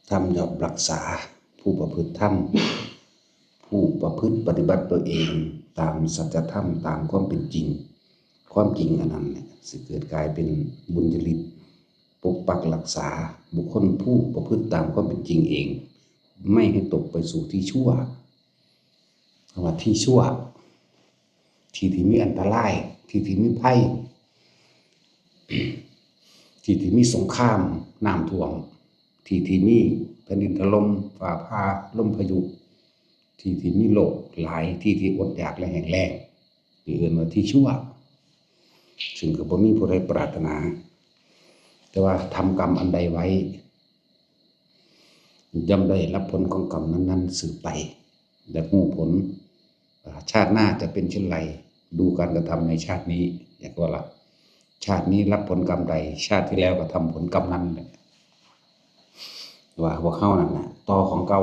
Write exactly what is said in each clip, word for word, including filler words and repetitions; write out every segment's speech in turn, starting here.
ธรรมย่อมรักษาผู้ประพฤติธรรม ผู้ประพฤติปฏิบัติตัวเองตามสัจธรรม ตามความเป็นจริง ความจริงอันนั้นเนี่ยสิเกิดกลายเป็นบุญญาฤทธิ์ ปกปักรักษาบุคคลผู้ประพฤติตามความเป็นจริงเอง ไม่ให้ตกไปสู่ที่ชั่ว คำว่าที่ชั่ว ที่ที่มีอันตราย ที่ที่มีภัย ที่ที่มีสงคราม น้ำท่วม ที่ที่มีแผ่นดินถล่ม ฟ้าผ่า ลมพายุ ที่ที่มีโรคหลาย ที่ที่อดอยากและแห้งแล้ง นี่เอิ้นว่าที่ชั่ว ซึ่งก็บ่มีผู้ใดปรารถนา แต่ว่าทำกรรมอันใดไว้ ย่อมได้รับผลของกรรมนั้นๆสืบไป อยากรู้ผล ชาติหน้าจะเป็นเช่นไร ดูการกระทำในชาตินี้ อยากว่าละ ชาตินี้รับผลกรรมใด ชาติที่แล้วก็ทำผลกรรมนั้นแหละ ว่าพวกเฮานั่นน่ะ ต่อของเก่า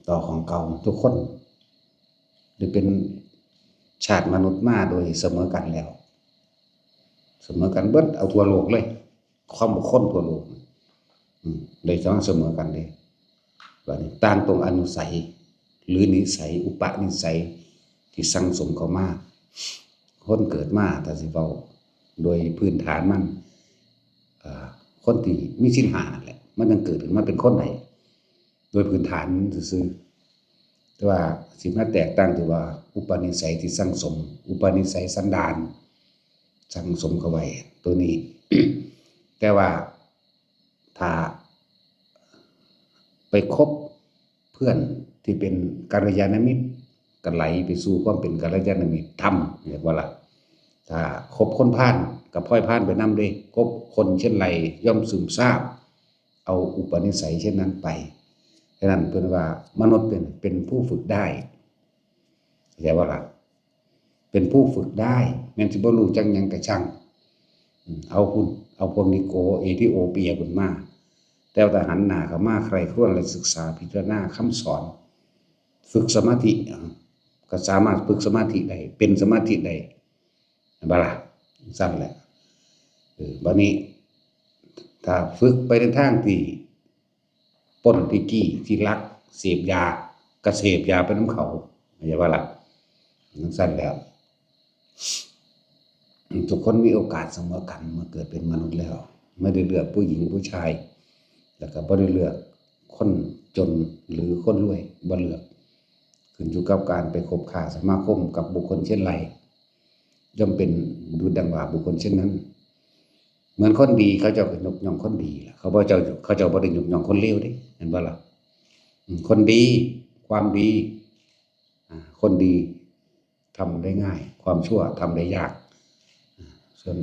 ต่อของเก่า ทุกคนได้เป็นชาติมนุษย์มาโดยเสมอกันแล้ว เสมอกันเบิด เอาทั่วโลกเลย ความบุคคลทั่วโลก อืม ได้สองเสมอกันเลย บัดนี้ต่างตรงอนุสัย หรือนิสัย อุปนิสัยที่สั่งสมเข้ามา คนเกิดมา ถ้าสิเว้าโดยพื้นฐานมัน อ่า คนที่มีศีลห้านั่นแหละ มันยังเกิดขึ้นมาเป็นคนได้ โดยพื้นฐานซื่อๆ แต่ว่าสิมาแตกต่างที่ว่าอุปนิสัยที่สั่งสม อุปนิสัยสันดาน สั่งสมเข้าไว้ตัวนี้ แต่ว่าถ้าไปคบเพื่อนที่เป็นกัลยาณมิตร ก็ไหลไปสู่ความเป็นกัลยาณมิตรธรรม เรียกว่าล่ะ ถ้าคบคนพาลก็พลอยพาลไปนำเด้ คบคนเช่นไรย่อมซึมซาบ เอาอุปนิสัยเช่นนั้นไป ฉะนั้นเพิ่นว่ามนุษย์เป็น เป็นผู้ฝึกได้ เข้าใจบ่ล่ะ เป็นผู้ฝึกได้ แม่นสิบ่รู้จักหยังก็ช่าง อืม เอาพุ้น เอาพวกนี้โกเอธิโอเปียพุ้นมา แต่ว่าถ้าหันหน้าเข้ามาใคร่ครวญและศึกษาพิจารณาคำสอน ฝึกสมาธิ อ่า ก็สามารถฝึกสมาธิได้ เป็นสมาธิได้ เห็นบ่ล่ะ ซั่นแหละ เออ บัดนี้ ถ้าฝึกไปในทางที่ปล้นที่จี้ที่ลัก เสพยา ก็เสพยาไปนำเขา เข้าใจบ่ล่ะ จั่งซั่นแล้ว ทุกคนมีโอกาสเสมอกันเมื่อเกิดเป็นมนุษย์แล้ว ไม่ได้เลือกผู้หญิงผู้ชาย แล้วก็บ่ได้เลือกคนจนหรือคนรวย บ่เลือก ขึ้นอยู่กับการไปคบค้าสมาคมกับบุคคลเช่นไร ย่อมเป็นดุจดังว่าบุคคลเช่นนั้น เหมือนคนดีเขาเจ้าก็ยกย่องคนดีล่ะ เขาบ่เจ้า เขาเจ้าบ่ได้ยกย่องคนเลวเด้ เห็นบ่ล่ะ อืม คนดี ความดี อ่า คนดีทำได้ง่าย ความชั่วทำได้ยาก อ่า ส่วน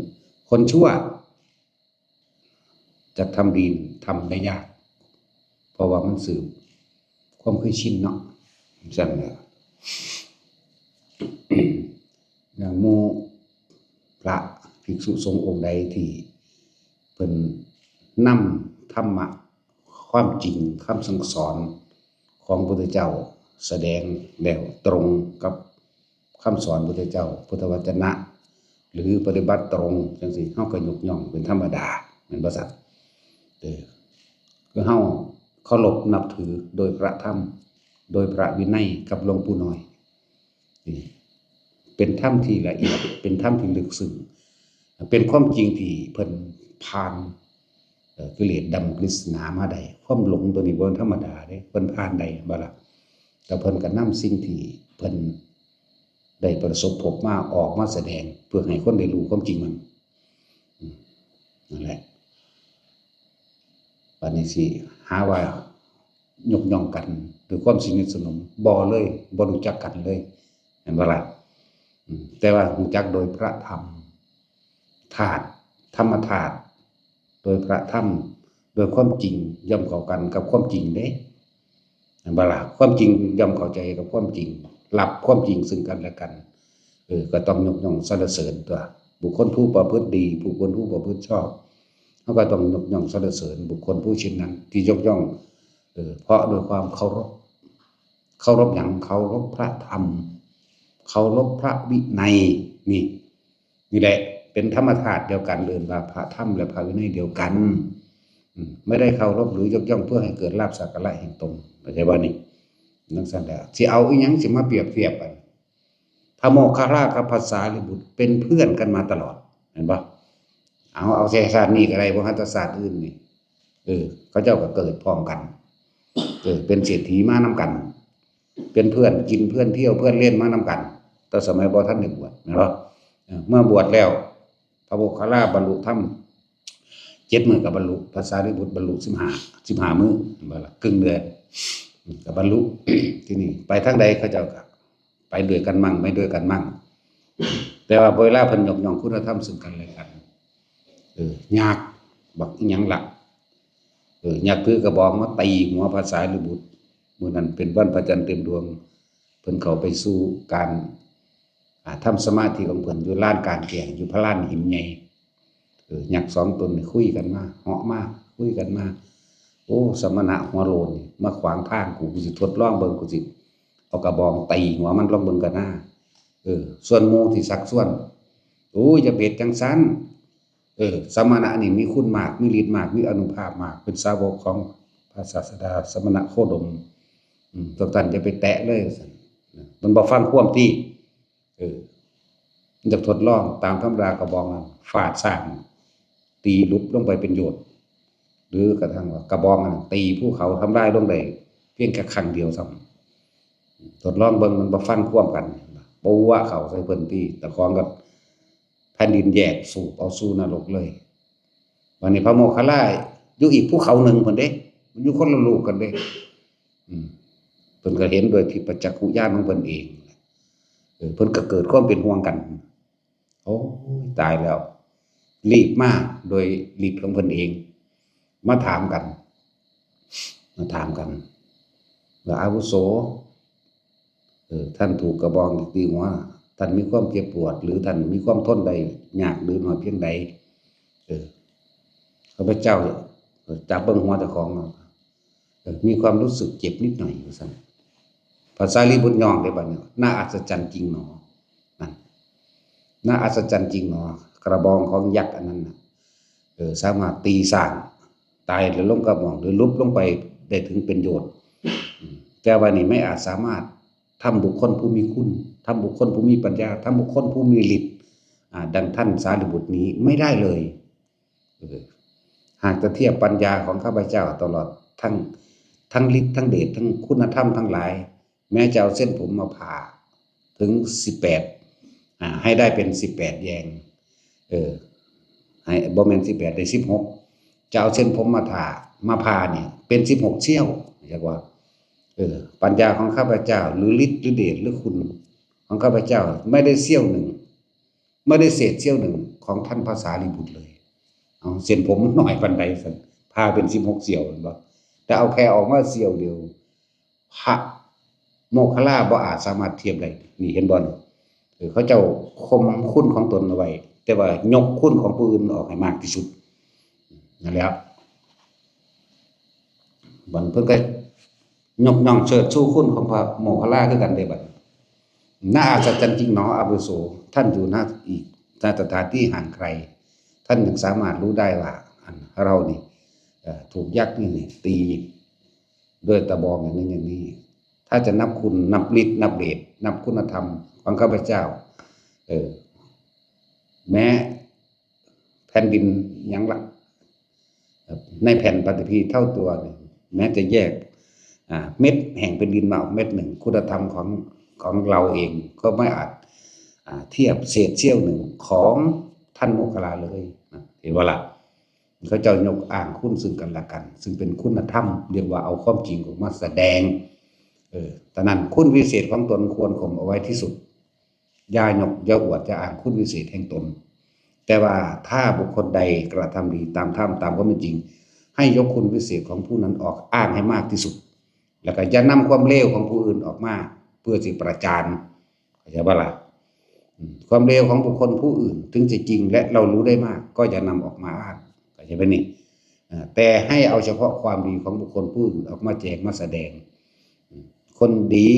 คนชั่ว จะทำดีทำได้ยาก เพราะว่ามันสืบความเคยชินเนาะ จั่งซั่นแหละ อย่างหมู่พระภิกษุสงฆ์องค์ใดที่เพิ่นนำธรรมะ ความจริง คำสั่งสอนของพระพุทธเจ้าแสดงแล้วตรงกับคำสอนพระพุทธเจ้า พุทธวจนะ หรือปฏิบัติตรงจั่งซี้ เฮาก็ยกย่องเป็นธรรมดา แม่นบ่ซั้น เออ คือเฮาเคารพนับถือโดยพระธรรม โดยพระวินัยกับหลวงปู่น้อย นี่เป็นธรรมที่ละเอียด เป็นธรรมที่ลึกซึ้ง เป็นความจริงที่เพิ่นผ่าน เอ่อ กิเลสดำกฤษณามาได้ ความหลงตัวนี้บ่ธรรมดาเด้ เพิ่นผ่านได้บ่ล่ะ แล้วเพิ่นก็นำสิ่งที่เพิ่นได้ประสบพบมาออกมาแสดง เพื่อให้คนได้รู้ความจริงมัน อืม นั่นแหละ บัดนี้สิหาว่ายกย่องกันด้วยความสนิทสนม บ่เลย บ่รู้จักกันเลย เห็นบ่ล่ะ อืม แต่ว่ารู้จักโดยพระธรรม ธาตุ ธรรมธาตุ โดยพระธรรม โดยความจริงย่อมเข้ากันกับความจริงเด้ เห็นบ่ล่ะ ความจริงย่อมเข้าใจกับความจริง รับความจริงซึ่งกันและกัน เออ ก็ต้องยกย่องสรรเสริญตัว บุคคลผู้ประพฤติดี บุคคลผู้ประพฤติชอบ เฮาก็ต้องยกย่องสรรเสริญบุคคลผู้เช่นนั้น ที่ยกย่อง เออ เพราะด้วยความเคารพ เคารพหยัง เคารพพระธรรม เคารพพระวินัย นี่ นี่แหละ เป็นธรรมธาตุเดียวกัน เอิ้นว่าพระธรรมและพระวินัยเดียวกัน ไม่ได้เคารพหรือยกย่องเพื่อให้เกิดลาภสักการะแห่งตน เข้าใจบ่นี่? จั่งซั้นแหละ สิเอาอีหยังสิมาเปรียบเทียบกัน พระโมคคัลลากับพระสารีบุตรเป็นเพื่อนกันมาตลอด เห็นบ่? เอา เอาแค่ชาตินี้ก็ได้ บ่ฮั่นแต่ชาติอื่นนี่ เออ เขาเจ้าก็เกิดพร้อมกัน เออ เป็นเศรษฐีมานำกัน เป็นเพื่อนกิน เพื่อนเที่ยว เพื่อนเล่นมานำกัน แต่สมัยบ่ทันได้บวช แม่นบ่? เออ เมื่อบวชแล้ว พระโมคคัลลาบรรลุธรรม เจ็ดมื้อก็บรรลุ พระสารีบุตรบรรลุสิบห้า สิบห้ามื้อ เห็นบ่ล่ะ? ครึ่งเดือน อืม ก็บรรลุ ทีนี้ไปทางใดเขาเจ้าก็ไปด้วยกันมั่ง ไม่ด้วยกันมั่ง แต่ว่าเวลาเพิ่นยกย่องคุณธรรมซึ่งกันและกัน เออ ยักษ์ บักอิหยังล่ะ เออ ยักษ์ถือกระบองมาตีหัวพระสารีบุตร มื้อนั้นเป็นวันพระจันทร์เต็มดวง เพิ่นเข้าไปสู่การ อ่า ทำสมาธิของเพิ่นอยู่ลานกลางแจ้ง อยู่พระลานหินใหญ่ เออ ยักษ์สองตนนี่คุยกันมา เหาะมา คุยกันมา "โอ้ สมณะหัวโล้นนี่ มาขวางทางกู กูสิทดลองเบิ่ง กูสิเอากระบองตีหัวมันลองเบิ่งก่อนนะ" เออ ส่วนหมู่ที่ชักชวน "โอ้ย อย่าไปเฮ็ดจั่งซั้น เออ สมณะนี่มีคุณมาก มีฤทธิ์มาก มีอานุภาพมาก เป็นสาวกของพระศาสดา สมณะโคดม อืม พวกท่านอย่าไปแตะเลย" ว่าซั่น มันบ่ฟังความติ เออ มันอยากทดลอง ตามธรรมดากระบองนั้นฟาดใส่ ตีหลุดลงไปเป็นโยชน์ หรือกระทั่งว่ากระบองนั้นตีภูเขาทำลายลงได้เพียงแค่ครั้งเดียวซ้ำ ทดลองเบิ่ง มันบ่ฟังความกัน บ่ว่าเข้าใส่เพิ่นติ เจ้าของก็แผ่นดินแยกสูบเอาสู่นรกเลย วันนี้พระโมคคัลลาอยู่อีกภูเขาหนึ่งพุ้นเด้ มันอยู่คนละโลกกันเด้ อืม เพิ่นก็เห็นโดยทิพยจักขุญาณของเพิ่นเอง เออ เพิ่นก็เกิดความเป็นห่วงกัน โอ้ย ตายแล้ว รีบมาโดยฤทธิ์ของเพิ่นเอง มาถามกัน มาถามกัน ว่า "อาวุโส เออ ท่านถูกกระบองตีหัว ท่านมีความเจ็บปวด หรือท่านมีความทนได้ยากหรือน้อยเพียงใด" เออ ข้าพเจ้า เออ จับเบิ่งหัวเจ้าของ เออ มีความรู้สึกเจ็บนิดหน่อย ว่าซั่น พระสารีบุตรย่องเด้บัดนี้ "น่าอัศจรรย์จริงหนอ" นั่น "น่าอัศจรรย์จริงหนอ กระบองของยักษ์อันนั้นน่ะ เออ สามารถตีช้างตายหรือลงกระบอง หรือหลุดลงไปได้ถึงเป็นโยชน์ อืม แต่ว่านี่ไม่อาจสามารถทำบุคคลผู้มีคุณ ทำบุคคลผู้มีปัญญา ทำบุคคลผู้มีฤทธิ์ อ่า ดังท่านสารีบุตรนี้ไม่ได้เลย" เออ "หากจะเทียบปัญญาของข้าพเจ้าตลอดทั้ง ทั้งฤทธิ์ทั้งเดช ทั้งคุณธรรมทั้งหลาย แม้จะเอาเส้นผมมาผ่าถึงสิบแปด อ่า ให้ได้เป็นสิบแปดแยง เออ ให้ บ่แม่นสิบแปด ได้สิบหก จะเอาเส้นผมมาถ่า มาผ่าเนี่ย เป็นสิบหกเสี้ยว" เรียกว่า เออ "ปัญญาของข้าพเจ้า หรือฤทธิ์หรือเดชหรือคุณของข้าพเจ้า ไม่ได้เสี้ยวหนึ่ง ไม่ได้เศษเสี้ยวหนึ่งของท่านพระสารีบุตรเลย" เอา เส้นผมมันน้อยปานใดซั่น ผ่าเป็นสิบหกเสี้ยว เห็นบ่? แต่เอาแค่ออกมาเสี้ยวเดียว พระโมคคัลลาบ่อาจสามารถเทียบได้ นี่เห็นบ่นี่? เออ เขาเจ้าข่มคุณของตนเอาไว้ แต่ว่ายกคุณของผู้อื่นออกให้มากที่สุด นั่นแหละ บัดเพิ่นก็ยกย่องเชิดชูคุณของพระโมคคัลลาคือกันเด้บัด "น่าอัศจรรย์จริงหนอ อาวุโส ท่านอยู่ณอีก ณ สถานที่ห่างไกล ท่านยังสามารถรู้ได้ว่า อัน เรานี่ เอ่อ ถูกยักษ์นี่ตีด้วยตะบองอย่างนี้อย่างนี้ ถ้าจะนับคุณ นับฤทธิ์ นับเดช นับคุณธรรมของข้าพเจ้า เออ แม้แผ่นดินหยังละ ในแผ่นปฐพีเท่าตัวนี่ แม้จะแยก อ่า เม็ดแห่งแผ่นดินมาออกเม็ดหนึ่ง คุณธรรมของ ของเราเองก็ไม่อาจ อ่า เทียบเศษเสี้ยวหนึ่งของท่านโมคคัลลาเลย" นะ เห็นบ่ล่ะ? เขาเจ้ายกอ้างคุณซึ่งกันและกัน ซึ่งเป็นคุณธรรม เรียกว่าเอาความจริงออกมาแสดง เออ ฉะนั้นคุณวิเศษของตนควรข่มเอาไว้ที่สุด อย่ายก อย่าอวด อย่าอ้างคุณวิเศษแห่งตน แต่ว่าถ้าบุคคลใดกระทำดีตามธรรม ตามความเป็นจริง ให้ยกคุณวิเศษของผู้นั้นออกอ้างให้มากที่สุด แล้วก็อย่านำความเลวของผู้อื่นออกมาเพื่อสิประจาน เข้าใจบ่ล่ะ? อืม ความเลวของบุคคลผู้อื่นถึงจะจริงและเรารู้ได้มาก ก็อย่านำออกมาอ้าง เข้าใจบ่นี่? อ่า แต่ให้เอาเฉพาะความดีของบุคคลผู้อื่นออกมาแจงมาแสดง อืม คนดี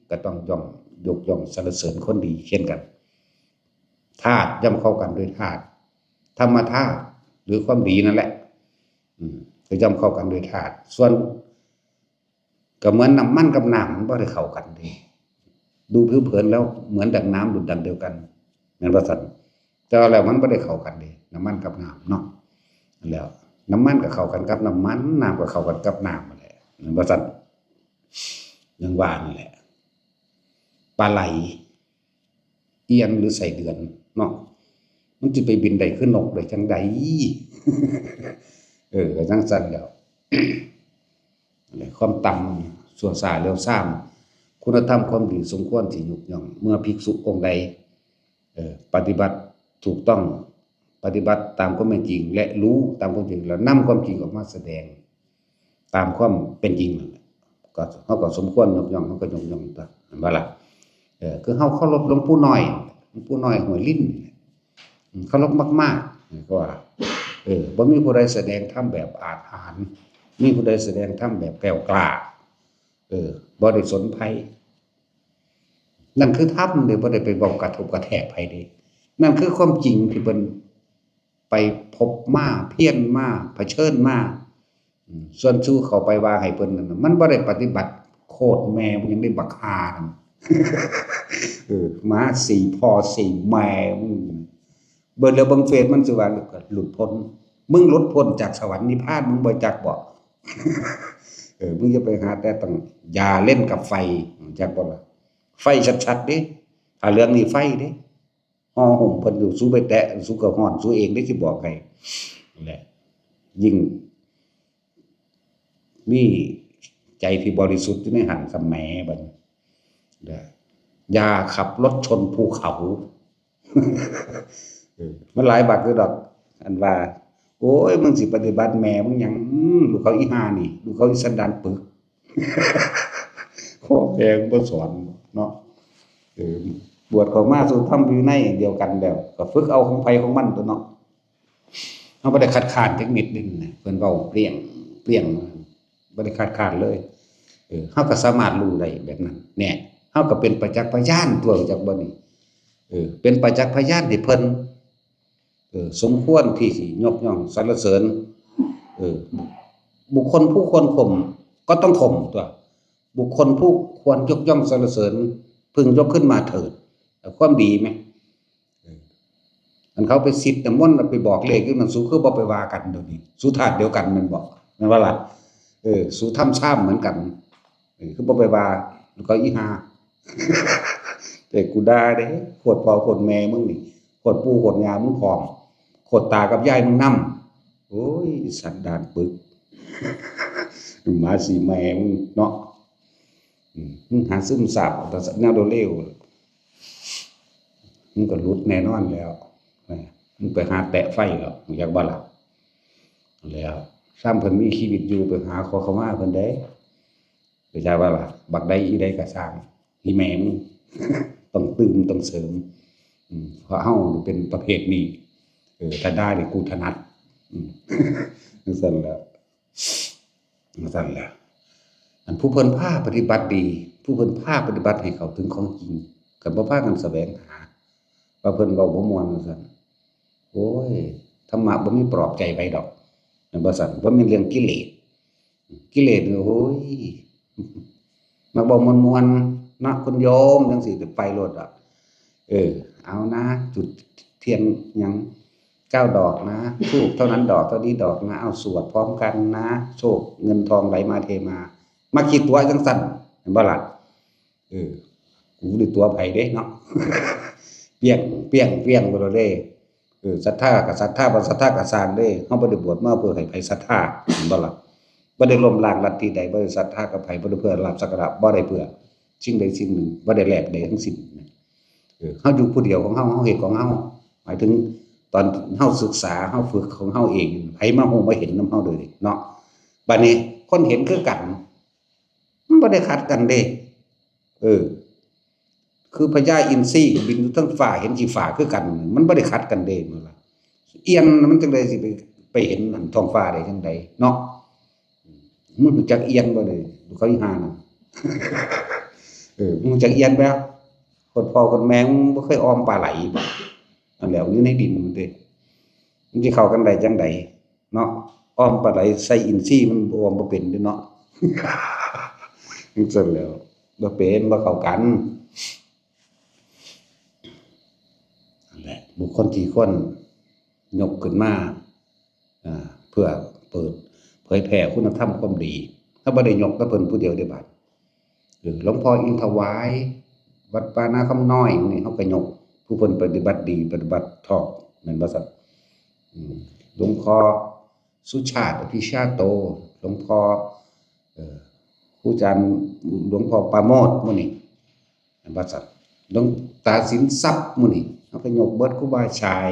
ก็ต้องย่อมยกย่องสรรเสริญคนดีเช่นกัน ธาตุย่อมเข้ากันด้วยธาตุ ธรรมธาตุ หรือความดีนั่นแหละ อืม ก็ย่อมเข้ากันโดยธาตุ ส่วน ก็เหมือนน้ำมันกับน้ำมันบ่ได้เข้ากันเด้ ดูผิวเผินแล้วเหมือนดั่งน้ำดุจดั่งเดียวกัน แม่นบ่ซั่น แต่ว่าแล้วมันบ่ได้เข้ากันเด้ น้ำมันกับน้ำเนาะ แล้วน้ำมันก็เข้ากันกับน้ำมัน น้ำก็เข้ากันกับน้ำนั่นแหละ แม่นบ่ซั่น อย่างว่านั่นแหละ ปลาไหล เอียนหรือไส้เดือนเนาะ มันสิไปบินได้คือนกได้จั่งใด เออ ก็จั่งซั่นแหล้ว ความต่ำ ชั่วช้าเหลวทราม คุณธรรมความดีสมควรสิยกย่อง เมื่อภิกษุองค์ใด เอ่อ ปฏิบัติถูกต้อง ปฏิบัติตามความเป็นจริง และรู้ตามความจริง แล้วนำความจริงออกมาแสดง ตามความเป็นจริงนั่นแหละ ก็ เฮาก็สมควรยกย่อง เฮาก็ยกย่องตั๊ว แม่นบ่ล่ะ เออ คือเฮาเคารพหลวงปู่น้อย หลวงปู่น้อยห้วยลิ้นนี่แหละ อืม เคารพมากๆ นี่ก็ว่า เออ บ่มีผู้ใดแสดงธรรมแบบอาจหาญ มีผู้ใดแสดงธรรมแบบแกล้วกล้า เออ บ่ได้สนไผ นั่นคือธรรมเด้ บ่ได้ไปเว้ากระทบกระแทกไผเด้ นั่นคือความจริงที่เพิ่นไปพบมา เพียรมา เผชิญมา อืม ส่วนสูเข้าไปว่าให้เพิ่นนั่นน่ะ มันบ่ได้ปฏิบัติ โคตรแม่มึงยังได้บักห่านั่น เออ หมาสี่พ่อสี่แม่มึง เบิ่งแล้วเบิ่งเฟซมันสิว่าหลุดพ้น มึงหลุดพ้นจากสวรรค์นิพพานมึงบ่จักบ่ เออ มึงอย่าไปหาแต่ต้อง อย่าเล่นกับไฟ จักบ่ล่ะ ไฟชัดๆเด้ ถ้าเรื่องนี้ไฟเด้ ห่อหุ้มเพิ่นอยู่ สูไปแตะ สูก็ฮ้อนสูเองเด้ สิบอกให้ นั่นแหละ ยิ่ง มีใจที่บริสุทธิ์อยู่ในหั้นสะแหมบัดนี้ เด้อ อย่าขับรถชนภูเขา เออ มันหลายบักอยู่ดอก อันว่า โอ้ย มึงสิปฏิบัติแม่มึงหยัง อืม ลูกเขาอีห่านี่ ลูกเขาอีสันดานปึก พ่อแม่มึงบ่สอนเนาะ เออ บวชเข้ามาสู่ธรรมวินัยเดียวกันแล้ว ก็ฝึกเอาของไผของมันตั๊วเนาะ เฮาบ่ได้คัดค้านจักนิดนึงนะ เพิ่นเว้าเปรี้ยง เปรี้ยง บ่ได้คัดค้านเลย เออ เฮาก็สามารถรู้ได้แบบนั้น แน่ เฮาก็เป็นประจักษ์พยานตั๊ว จักบ่นี่ เออ เป็นประจักษ์พยานที่เพิ่น เออ สมควรที่สิยกย่องสรรเสริญ เออ บุคคลผู้ควรข่มก็ต้องข่มตั๊ว บุคคลผู้ควรยกย่องสรรเสริญ พึงยกขึ้นมาเถิด ความดีไหม เออ อันเขาไปสิทธิ์น้ำมนต์ไปบอกเลขอยู่นั่น สูคือบ่ไปว่ากันเดี๋ยวนี้ สูธาตุเดียวกันแม่นบ่ แม่นบ่ล่ะ เออ สูธรรมซามเหมือนกัน เออ คือบ่ไปว่าเขาอีห่า แต่กูด่าเด้ โคตรพ่อโคตรแม่มึงนี่ โคตรปู่โคตรย่ามึงพร้อม โคตรตากับยายมึงนำ โอ้ย สันดานปึก หมาสีแม่มึงเนาะ อืม มึงหาซึมซาบเอาแต่แนวเร็วๆ มึงก็หลุดแน่นอนแล้ว นะ มึงไปหาแตะไฟแล้ว มึงอยากบ่ล่ะ แล้ว ซ้ำเพิ่นมีชีวิตอยู่ ไปหาขอขมาเพิ่นเด้ ไปจ้าว่าล่ะ บักใดอีใดก็ซ่าง อีแม่มึง ต้องตื่ม ต้องเสริม อืม เพราะเฮานี่เป็นประเภทนี้ เออ ถ้าด่านี่กูถนัด อืม จั่งซั่นแหละ จั่งซั่นแหละ อันผู้เพิ่นพาปฏิบัติดี ผู้เพิ่นพาปฏิบัติให้เข้าถึงของจริง คันบ่พากันแสวงหา ว่าเพิ่นเว้าบ่ม่วนว่าซั่น โอ้ย ธรรมะบ่มีปลอบใจไผดอก แม่นบ่ซั่น บ่แม่นเรื่องกิเลส กิเลสนี่ โอ้ย มักเว้าม่วนๆ เนาะ คุณโยม จั่งซี้ ไปโลดดอก เออ เอานะ จุดเทียนหยัง เก้าดอกนะ ธูปเท่านั้นดอก เท่านี้ดอกนะ เอาสวดพร้อมกันนะ โชคเงินทองไหลมาเทมา มาคิดตัวจั่งซั่น แม่นบ่ล่ะ เออ กูบ่ได้ตั๋วไผเด้เนาะ เปี้ยง เปี้ยง เปี้ยงไปโลดเด้ เออ ศรัทธาก็ศรัทธา บ่ศรัทธาก็ซ่างเด้ เฮาบ่ได้บวชมาเพื่อให้ไผศรัทธา แม่นบ่ล่ะ บ่ได้ล้มล้างลัทธิใด บ่ได้ศรัทธากับไผ บ่ได้เพื่อลาภสักการะ บ่ได้เพื่อสิ่งใดสิ่งหนึ่ง บ่ได้แลกใดทั้งสิ้น เออ เฮาอยู่ผู้เดียวของเฮา เฮาเฮ็ดของเฮา หมายถึงตอนเฮาศึกษา เฮาฝึกของเฮาเอง ไผมาฮู้มาเห็นนำเฮาโดยเนาะ บัดนี้คนเห็นคือกัน มันบ่ได้ขัดกันเด้ เออ คือพญาอินทรีบินอยู่เทิงฟ้า เห็นขี้ฟ้าคือกัน มันบ่ได้ขัดกันเด้ แม่นบ่ล่ะ เอียนมันจั่งใดสิไป ไปเห็นอันท้องฟ้าได้จั่งใดเนาะ มึงรู้จักเอียนบ่เด้ ลูกเขาอีห่านั่น เออ มึงรู้จักเอียนบ่ โคตรพ่อโคตรแม่มึงบ่เคยออมปลาไหลบ่ นั่นแหละ อยู่ในดินมันเด้ มันสิเข้ากันได้จั่งใดเนาะ อ้อมปลาไหลใส่อินทรีย์มันอ้อมบ่เป็นเด้เนาะ จั่งซั่นแหล้ว บ่เป็น บ่เข้ากัน นั่นแหละ บุคคลที่ควรยกขึ้นมา อ่า เพื่อเปิดเผยแผ่คุณธรรมความดี ถ้าบ่ได้ยกแต่เพิ่นผู้เดียวเด้บาด เออ หลวงพ่ออินถวาย วัดป่านาคำน้อยนี่ เฮาก็ยกผู้เพิ่นปฏิบัติดี ปฏิบัติชอบ แม่นบ่ซั่น อืม หลวงพ่อสุชาติ อภิชาโต หลวงพ่อ เอ่อ ครูอาจารย์ หลวงพ่อปราโมชย์ หมู่นี้ แม่นบ่ซั่น หลวงตาสินทรัพย์ หมู่นี้ เฮาก็ยกเบิด ครูบาฉ่าย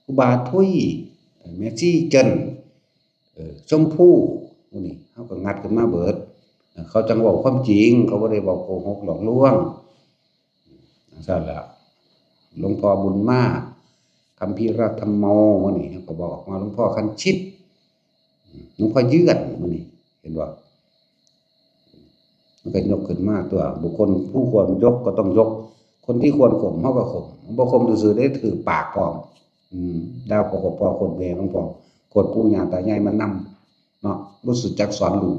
ครูบาทุย แม่ชีเจิน เออ ชมพู หมู่นี้ เฮาก็งัดขึ้นมาเบิด เขาจั่งเว้าความจริง เขาบ่ได้เว้าโกหกหลอกลวง จั่งซั่นล่ะ หลวงพ่อบุญมา คัมภีรธรรมโม หมู่นี้ เฮาก็บอกว่าหลวงพ่อคันชิต หลวงพ่อเยือน หมู่นี้ เห็นบ่ มันก็ยกขึ้นมาตัว บุคคลผู้ควรยกก็ต้องยก คนที่ควรข่ม เฮาก็ข่ม บ่ข่มซื่อๆ ได้ถือปากพร้อม อืม ด่าพ่อโคตรพ่อโคตรแม่มันพร้อม โคตรปู่ย่าตายายมันนำ เนาะ บ่รู้จักสอนลูก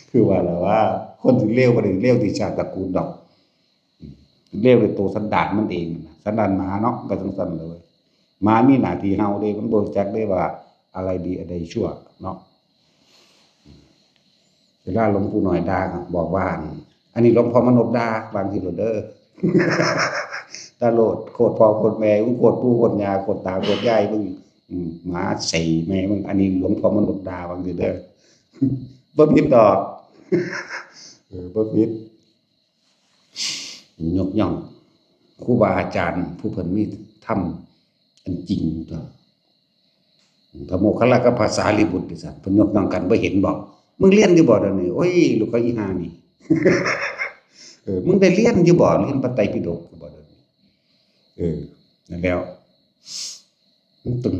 คือว่าล่ะว่า คนที่เลวบ่ได้เลวที่ชาติตระกูลดอก อืม เลวด้วยตัวสันดานมันเองนะ สันดานหมาเนาะ ก็จั่งซั่นเลย หมามีหน้าที่เห่าเด้ มันบ่รู้จักเด้ว่าอะไรดีอะไรชั่วเนาะ เวลาหลวงปู่น้อยด่าก็บอกว่า อันนี้หลวงพ่อมานพด่า บางทีโลดเด้อ ตาโลด โคตรพ่อโคตรแม่ มึงโคตรปู่โคตรย่า โคตรตาโคตรยาย มึง อืม หมาใส่แม่มึง อันนี้หลวงพ่อมานพด่า บางทีเด้อ บ่ผิดดอก เออ บ่ผิด ยกย่องครูบาอาจารย์ผู้เพิ่นมีธรรมอันจริงตัว พระโมคคัลลากับพระสารีบุตรนี่ซั่น เพิ่นยกย่องกัน บ่เห็นบ่ มึงเรียนอยู่บ่เดี๋ยวนี้ โอ้ย ลูกเขาอีห่านี่ เออ มึงได้เรียนอยู่บ่ เรียนพระไตรปิฎกอยู่บ่เดี๋ยวนี้ เออ นั่นแล้ว มันต้อง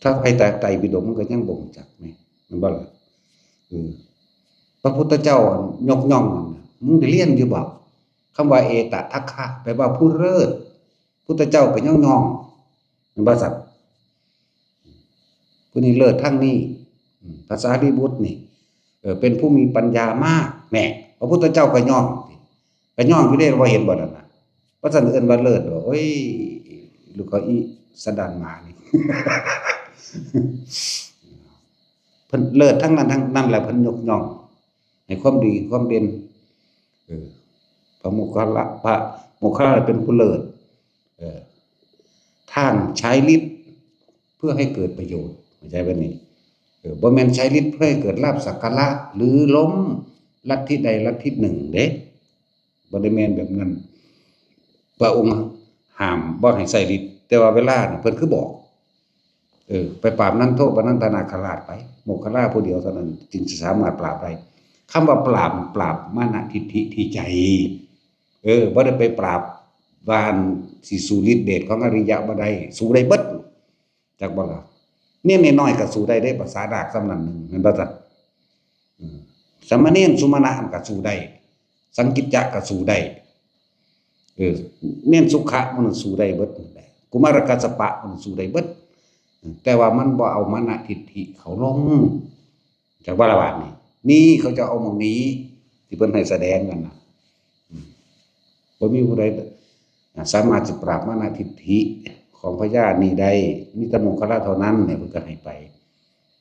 ถ้าไผแต่ไตรปิฎกมันก็ยังบ่รู้จักแหม แม่นบ่ล่ะ เออ พระพุทธเจ้ายกย่องนั่นน่ะ มึงได้เรียนอยู่บ่ คำว่าเอตทัคคะ แปลว่าผู้เลิศ พุทธเจ้าก็ยกย่อง แม่นบ่ซั่น ผู้นี้เลิศทางนี้ อืม พระสารีบุตรนี่ เออ เป็นผู้มีปัญญามาก แน่ พระพุทธเจ้าก็ย่อง ก็ย่องอยู่เด้ บ่เห็นบ่นั่นน่ะ ว่าซั่นเอิ้นว่าเลิศบ่ โอ้ย ลูกเขาอีสันดานหมานี่ เพิ่นเลิศทั้งนั้นทั้งนั้นแหละ เพิ่นยกย่อง ให้ความดีความเด่น เออ พระโมคคัลละ พระโมคคัลละเป็นผู้เลิศ เออ ท่านใช้ฤทธิ์เพื่อให้เกิดประโยชน์ เข้าใจบ่นี่ เออ บ่แม่นใช้ฤทธิ์เพื่อให้เกิดลาภสักการะ หรือล้มลัทธิใดลัทธิหนึ่งเด้ บ่ได้แม่นแบบนั้น พระองค์ห้ามบ่ให้ใช้ฤทธิ์ แต่ว่าเวลาน่ะเพิ่นคือบอก เออ ไปปราบนันโทปนันทนาคราชไป โมคคัลลาผู้เดียวเท่านั้นจึงจะสามารถปราบได้ คำว่าปราบ ปราบมานะทิฏฐิที่ใจ เออ บ่ได้ไปปราบว่าอันสิสู้ฤทธิ์เดชของอริยะบ่ได้ สู้ได้เบิด จักบ่ล่ะ เนนน้อยๆก็สู้ได้เด้ ภาษาดากส่ำนั้นหนึ่ง แม่นบ่ซั่น อืม สามเณรสุมาณะก็สู้ได้ สังกิจจะก็สู้ได้ เออ เณรสุขะมันสู้ได้เบิดนั่นแหละ กุมารกัสสปะมันสู้ได้เบิด แต่ว่ามันบ่เอามานะทิฏฐิเขาลง จักบ่ล่ะบาดนี้ นี่เขาจะเอาหม่องนี้ ที่เพิ่นให้แสดงกันน่ะ อืม บ่มีผู้ใด อ่า สามารถสิปราบมานะทิฏฐิของพญานี้ได้ มีแต่โมคคัลลาเท่านั้นเนี่ย เพิ่นก็ให้ไป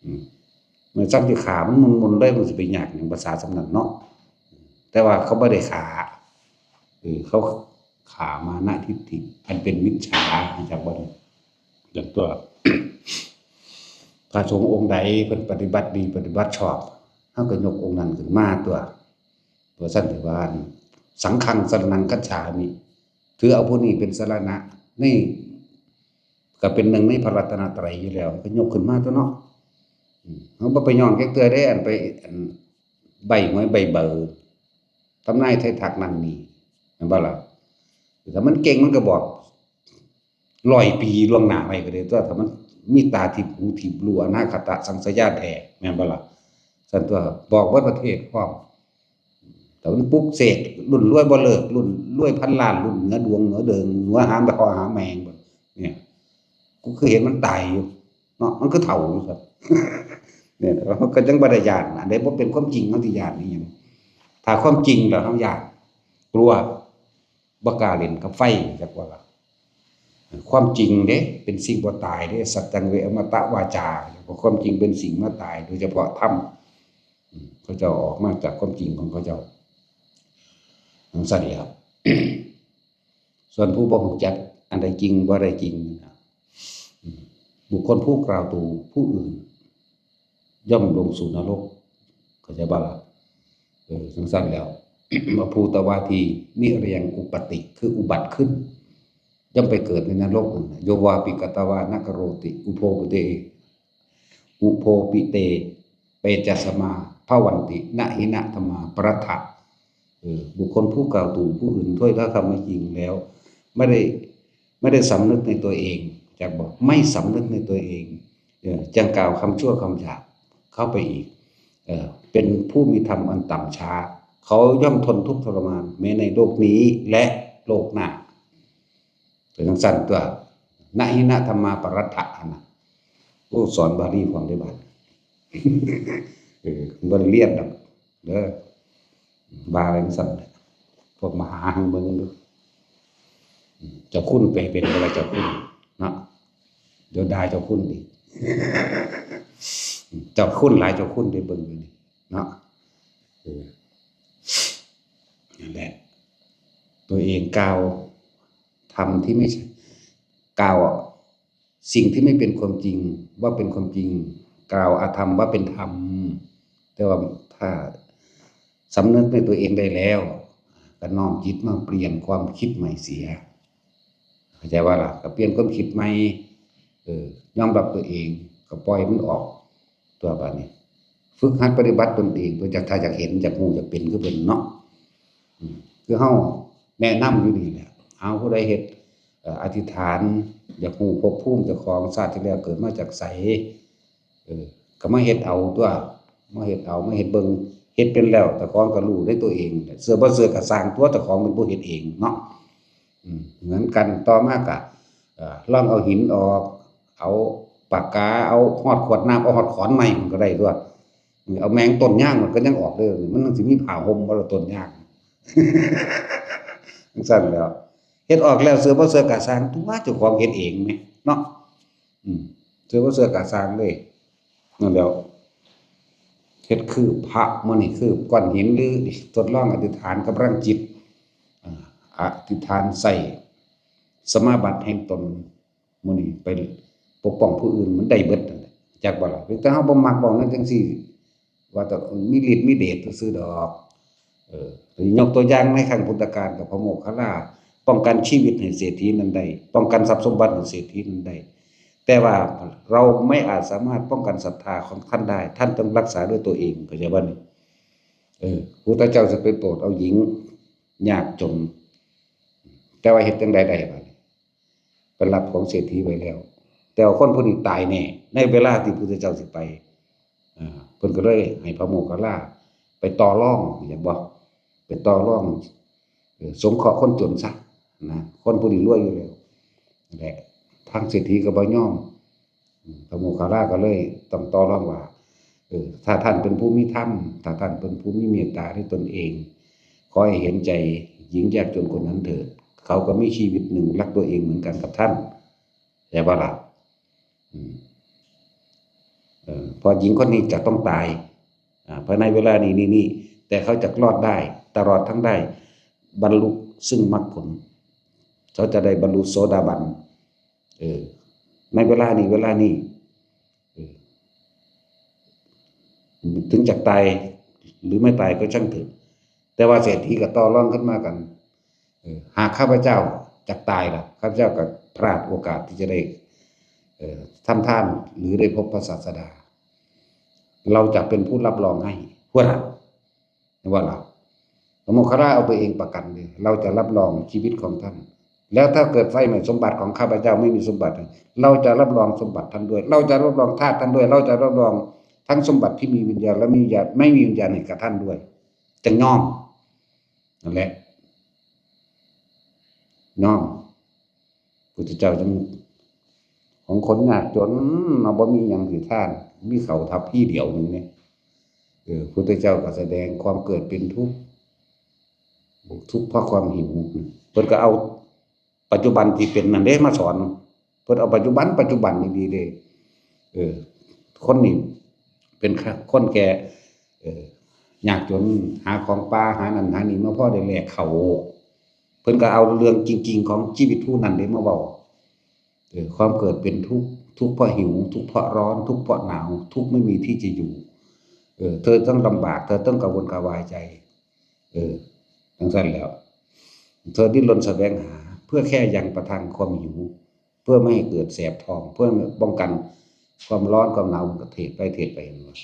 อืม เมื่อซ้ำสิฆ่ามันมุนๆเลย มันสิไปยากหยังภาษาส่ำนั้นเนาะ แต่ว่าเขาบ่ได้ฆ่า เออ เขาฆ่ามานะทิฏฐิ อันเป็นมิจฉา รู้จักบ่นี่ อย่างตัว พระสงฆ์องค์ใดเพิ่นปฏิบัติดีปฏิบัติชอบ เฮาก็ยกองค์นั้นขึ้นมาตัว ว่าซั่นเถอะว่า สังฆังสรณังคัจฉามิ ถือเอาผู้นี้เป็นสรณะ นี่ก็เป็นหนึ่งในพระรัตนตรัยอยู่แล้ว ก็ยกขึ้นมาตัวเนาะ อืม เฮาบ่ไปย่องจักเทื่อเด้ อันไป อันใบ้หวยใบ้เบอร์ ทำนายไทายทักนั่นนี่ แม่นบ่ล่ะ ถ้ามันเก่งมันก็บอก ร้อยปีล่วงหน้าไว้ก็ได้ตัว ถ้ามันมีตาทิพย์หูทิพย์รู้อนาคตะสังสยาแท้ แม่นบ่ล่ะ ซั่นตัว บอกเบิดประเทศพร้อม แต่มันปลุกเสกรุ่นรวยบ่เลิก รุ่นรวยพันล้าน รุ่นเหนือดวงเหนือเดิง เหนือหาพ่อหาแม่งบ่ เนี่ย กูคือเห็นมันตายอยู่ เนาะ มันคือเฒ่าอยู่ครับ เนี่ย ก็ยังบ่ได้ย้าน อันใดบ่เป็นความจริง เฮาสิย้านอีหยัง ถ้าความจริงแล้วเฮาย้าน กลัว บ่กล้าเล่นกับไฟ จักว่าล่ะ ความจริงเด้ เป็นสิ่งบ่ตายเด้ สัจจังเวอมตะวาจา ความจริงเป็นสิ่งบ่ตาย โดยเฉพาะธรรม อืม เขาเจ้าออกมาจากความจริงของเขาเจ้า จั่งซั้นแหล้ว ส่วนผู้บ่รู้จักอันใดจริงบ่ได้จริง อืม บุคคลผู้กล่าวตู่ผู้อื่น ย่อมลงสู่นรก เข้าใจบ่ล่ะ เออ จั่งซั้นแหล้ว ว่าภูตวาที นิรยังอุปปาติ คืออุบัติขึ้น ย่อมไปเกิดในนรกนั่นน่ะ โยวาปิกตวานะกโรติ อุโพปิเต อุโพปิเต เปจัสมา ภวันติ นะหินะธัมมาปรัตถะ เออ บุคคลผู้กล่าวตู่ผู้อื่นด้วยถ้อยคำไม่จริงแล้ว ไม่ได้ ไม่ได้สำนึกในตัวเอง จักบอก ไม่สำนึกในตัวเอง เออ จั่งกล่าวคำชั่วคำหยาบเข้าไปอีก เออ เป็นผู้มีธรรมอันต่ำช้า เขาย่อมทนทุกข์ทรมาน แม้ในโลกนี้และโลกหน้า เป็นจั่งซั้นตัว นะหินะธัมมาปรัตถะหั่นน่ะ โอ้ สอนบาลีพร้อมเด้บาด เออ บ่ได้เรียนดอกเด้อ ว่าจั่งซั้นแหละ พวกมหาหังเบิ่งดู อืม เจ้าคุณไปเป็นบ่ล่ะเจ้าคุณ เนาะ เดี๋ยวด่าเจ้าคุณอีก เจ้าคุณหลายเจ้าคุณได้เบิ่งอยู่นี่ เนาะ เออ นั่นแหละ ตัวเองกล่าวธรรมที่ไม่ใช่ กล่าวสิ่งที่ไม่เป็นความจริงว่าเป็นความจริง กล่าวอธรรมว่าเป็นธรรม แต่ว่าถ้าสำนึกในตัวเองได้แล้ว ก็น้อมจิตมาเปลี่ยนความคิดใหม่เสีย เข้าใจบ่ล่ะ ก็เปลี่ยนความคิดใหม่ เออ ยอมรับตัวเอง ก็ปล่อยมันออก ตัวบาดนี้ ฝึกหัดปฏิบัติตนเอง ตัวจาก ถ้าอยากเห็น อยากรู้ อยากเป็นคือเพิ่นเนาะ อืม คือเฮาแนะนำอยู่นี่แหละ เอาผู้ใดเฮ็ด เอ่อ อธิษฐาน อยากรู้ภพภูมิเจ้าของ ชาติที่แล้วเกิดมาจากไส เออ ก็มาเฮ็ดเอาตัว มาเฮ็ดเอา มาเฮ็ดเบิ่ง เฮ็ดเป็นแล้ว เจ้าของก็รู้ด้วยตัวเอง เชื่อบ่เชื่อก็ซ่างตัว เจ้าของเป็นผู้เฮ็ดเองเนาะ อืม เหมือนกัน ต่อมาก็ เอ่อ ลองเอาหินออก เอาปากกา เอาฮอดขวดน้ำ เอาฮอดขอนไม้มันก็ได้ตัว เอาแมงต้นยางมันก็ยังออกเด้อ มันสิมีผ้าห่มบ่ล่ะต้นยาง จั่งซั้นแหล้ว เฮ็ดออกแล้วเชื่อบ่เชื่อก็ซ่างตัว เจ้าของเฮ็ดเองแหมเนาะ อืม เชื่อบ่เชื่อก็ซ่างเลย นั่นแหล้ว เฮ็ดคือพระมื้อนี้คือก้อนหิน หรือทดลองอธิษฐานกับพลังจิต อ่า อธิษฐานใส่สมาบัติแห่งตน มื้อนี้ไปปกป้องผู้อื่นมันได้เบิดนั่นแหละ จักบ่ล่ะ เพียงแต่เฮาบ่มักเว้านั่นจั่งซี้ ว่าแต่มีฤทธิ์มีเดชซื่อๆดอก เออ ยกตัวอย่างในครั้งพุทธกาลกับพระโมคคัลลา ป้องกันชีวิตให้เศรษฐีนั้นได้ ป้องกันทรัพย์สมบัติให้เศรษฐีนั้นได้ แต่ว่าเราไม่อาจสามารถป้องกันศรัทธาของท่านได้ ท่านต้องรักษาด้วยตัวเอง เข้าใจบ่นี่ เออ พุทธเจ้าจะไปโปรดเอาหญิงยากจน แต่ว่าเฮ็ดจั่งใดได้บัดนี้ ไปรับของเศรษฐีไว้แล้ว แต่ว่าคนผู้นี้ตายแน่ ในเวลาที่พุทธเจ้าสิไป อ่า เพิ่นก็เลยให้พระโมคคัลลาไปต่อรอง เห็นบ่ ไปต่อรอง เอ่อ สงเคราะห์คนจนซะนะ คนผู้นี้รวยอยู่แล้ว นั่นแหละ ทางเศรษฐีก็บ่ยอม อืม พระโมคคัลลาก็เลยต้องต่อรองว่า เออ ถ้าท่านเป็นผู้มีธรรม ถ้าท่านเป็นผู้มีเมตตาในตนเอง ขอให้เห็นใจหญิงยากจนคนนั้นเถิด เขาก็มีชีวิตหนึ่งรักตัวเองเหมือนกันกับท่าน เข้าใจบ่ล่ะ อืม เอ่อ เพราะหญิงคนนี้จะต้องตาย อ่า ภายในเวลานี้ นี่ นี่ แต่เขาจะรอดได้ ตลอดทั้งได้บรรลุซึ่งมรรคผล เขาจะได้บรรลุโสดาบัน เออ ในเวลานี้ เวลานี้ เออ ถึงจะตายหรือไม่ตายก็ช่างเถอะ แต่ว่าเศรษฐีก็ต่อรองขึ้นมากัน เออ หากข้าพเจ้าจะตายล่ะ ข้าพเจ้าก็พลาดโอกาสที่จะได้ เอ่อ ทำทานหรือได้พบพระศาสดา เราจะเป็นผู้รับรองให้ ว่าล่ะ ว่าล่ะ พระโมคคัลลาเอาตัวเองประกันเลย เราจะรับรองชีวิตของท่าน แล้วถ้าเกิดไฟไหม้สมบัติของข้าพเจ้าไม่มีสมบัติ เราจะรับรองสมบัติท่านด้วย เราจะรับรองธาตุท่านด้วย เราจะรับรองทั้งสมบัติที่มีวิญญาณและไม่มีวิญญาณ ไม่มีวิญญาณให้กับท่านด้วย จะยอม นั่นแหละ ยอม พุทธเจ้าจึง ของคนยากจนเนาะ บ่มีหยังสิทาน มีข้าวทัพพีเดียวหนึ่งเนี่ย เออ พุทธเจ้าก็แสดงความเกิดเป็นทุกข์ ทุกข์เพราะความหิว เพิ่นก็เอาปัจจุบันที่เป็นนั่นเด้มาสอน เพิ่นเอาปัจจุบัน ปัจจุบันนี่ดีเด้ เออ คนนี่เป็นคนแก่ เออ ยากจน หาของป่า หานั่นหานี่มาพอได้แลกข้าว เพิ่นก็เอาเรื่องจริงๆของชีวิตผู้นั้นเด้มาเว้า เออ ความเกิดเป็นทุกข์ ทุกข์เพราะหิว ทุกข์เพราะร้อน ทุกข์เพราะหนาว ทุกข์ไม่มีที่จะอยู่ เออ เธอต้องลำบาก เธอต้องกระวนกระวายใจ เออ จั่งซั้นแหล้ว เธอดิ้นรนแสวงหา เพื่อแค่ยังประทังความหิว เพื่อไม่ให้เกิดแสบท้อง เพื่อป้องกันความร้อนความหนาว มันก็เทศไปเทศไปเห็นบ่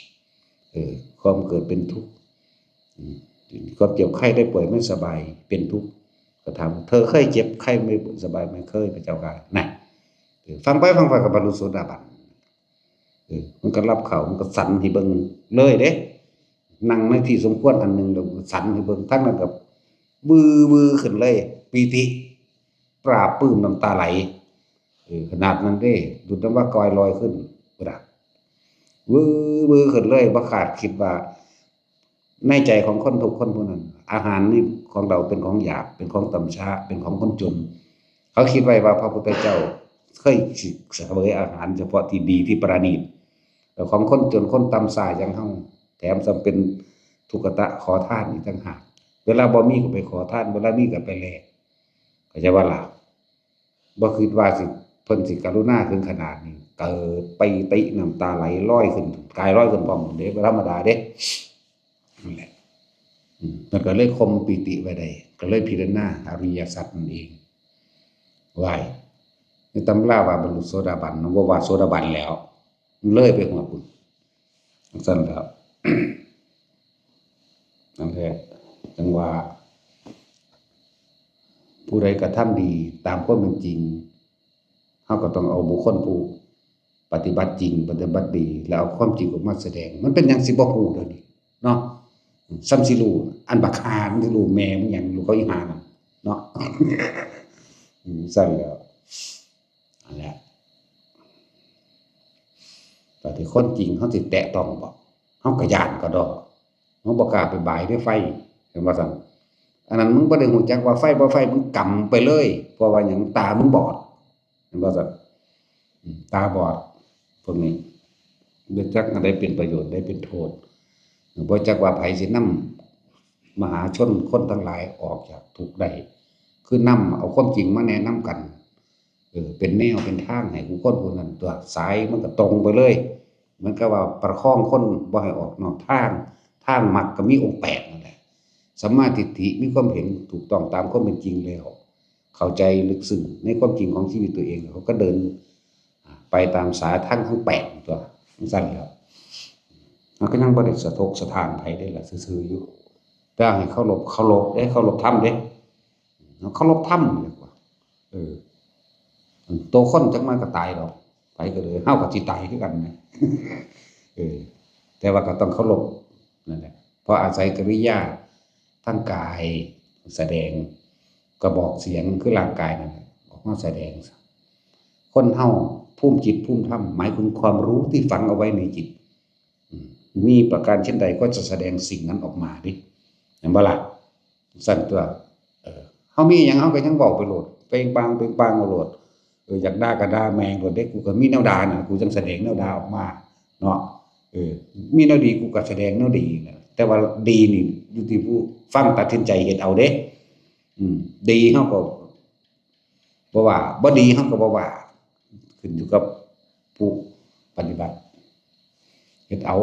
เออ ความเกิดเป็นทุกข์ อืม ความเจ็บไข้ได้ป่วยไม่สบายเป็นทุกข์ ก็ถาม เธอเคยเจ็บไข้ไม่สบายไหม เคย พระเจ้าค่ะ น่ะ เออ ฟังไปฟังไปก็บรรลุโสดาบัน เออ มันก็รับข้าว มันก็สันให้เบิ่งเลยเด้ นั่งในที่สมควรอันหนึ่ง แล้วสันให้เบิ่ง ทั้งนั้นก็วือๆขึ้นเลย ปีติ ปลาบปลื้มน้ำตาไหล เออ ขนาดนั้นเด้ ดุจดังว่ากอยลอยขึ้น พุ้นน่ะ วือๆขึ้นเลย บ่คาดคิดว่า ในใจของคนทุกข์คนผู้นั้น อาหารนี่ของเราเป็นของหยาบ เป็นของต่ำช้า เป็นของคนจน เขาคิดไว้ว่าพระพุทธเจ้าเคยสิเสวยอาหารเฉพาะที่ดีที่ประณีต แต่ของคนจนคนต่ำช้าอย่างเฮา แถมซ้ำเป็นทุกขะขอทานอีกต่างหาก เวลาบ่มีก็ไปขอทาน เวลามีก็ไปแลก เข้าใจบ่ล่ะ บ่คิดว่าสิ เพิ่นสิกรุณาถึงขนาดนี้ เกิดปีติน้ำตาไหลลอยขึ้น กายลอยขึ้นพร้อมเด้ บ่ธรรมดาเด้ นั่นแหละ อืม มันก็เลยข่มปีติไว้ได้ ก็เลยพิจารณาอริยสัจนั่นเอง ไว้ ในตำราว่าบรรลุโสดาบัน มันบ่ว่าโสดาบันแล้ว มันเลยไปฮอดพุ้น จั่งซั้นแล้ว นั่นแหละ จั่งว่า ผู้ใดกระทำดีตามความเป็นจริง เฮาก็ต้องเอาบุคคลผู้ปฏิบัติจริง ปฏิบัติดี แล้วเอาความจริงออกมาแสดง มันเป็นหยังสิบ่ฮู้เดี๋ยวนี้เนาะ ส่ำสิรู้ อันบักห่ามันสิรู้แม่มึงหยัง รู้เขาอีห่านั่นเนาะ อืม ซั่นแหล้ว นั่นแหละ แต่ที่คนจริงเขาสิแตะต้องบ่ เขาก็ย้านกระดอก เขาบ่กล้าไปบายในไฟ เห็นบ่ซั่น อันนั้นมึงบ่ได้ฮู้จักว่าไฟบ่ไฟ มึงกำไปเลย เพราะว่าหยัง ตามึงบอด เห็นบ่ซั่น อืม ตาบอด พวกนี้ บ่จักอันใดเป็นประโยชน์ ใดเป็นโทษ บ่จักว่าไผสินำมหาชนคนทั้งหลายออกจากทุกข์ได้ คือนำเอาความจริงมาแนะนำกัน เออ เป็นแนวเป็นทางให้ผู้คนผู้นั้นตัว สายมันก็ตรงไปเลย เหมือนกับว่าประคองคนบ่ให้ออกนอกทาง ทางมรรคก็มีองค์แปดนั่นแหละ สัมมาทิฏฐิ มีความเห็นถูกต้องตามความเป็นจริงแล้ว เข้าใจลึกซึ้งในความจริงของชีวิตตัวเอง เขาก็เดิน อ่า ไปตามสายทางทั้งแปดตัว จั่งซั้นแหล้ว มันก็ยังบ่ได้สะทกสะท้านไผเด้ล่ะ ซื่อๆอยู่ แต่ให้เคารพ เคารพเด้ เคารพธรรมเด้ เคารพธรรมดีกว่า เออ ตัวคนจักมันก็ตายดอก ไผก็เลย เฮาก็สิตายคือกันนะ เออ แต่ว่าก็ต้องเคารพนั่นแหละ เพราะอาศัยกิริยาทางกายแสดง กระบอกเสียงคือร่างกายนั่นแหละ ออกมาแสดง คนเฮาภูมิจิตภูมิธรรม หมายถึงความรู้ที่ฝังเอาไว้ในจิต อืม มีประการเช่นใดก็จะแสดงสิ่งนั้นออกมาเด้ เห็นบ่ล่ะ ซั่นตัว เออ เฮามีหยังเฮาก็ยังเว้าไปโลด เปล่งปลั่ง เปล่งปลั่งเอาโลด เออ อยากด่าก็ด่าแม่งโลดเด้ กูก็มีแนวด่าน่ะ กูจั่งแสดงแนวด่าออกมาเนาะ เออ มีแนวดีกูก็แสดงแนวดีน่ะ แต่ว่าดีนี่อยู่ที่ผู้ฟังตัดสินใจเฮ็ดเอาเด้ อืม ดีเฮาก็ บ่ว่า บ่ดีเฮาก็บ่ว่า ขึ้นอยู่กับผู้ปฏิบัติ เฮ็ดเอา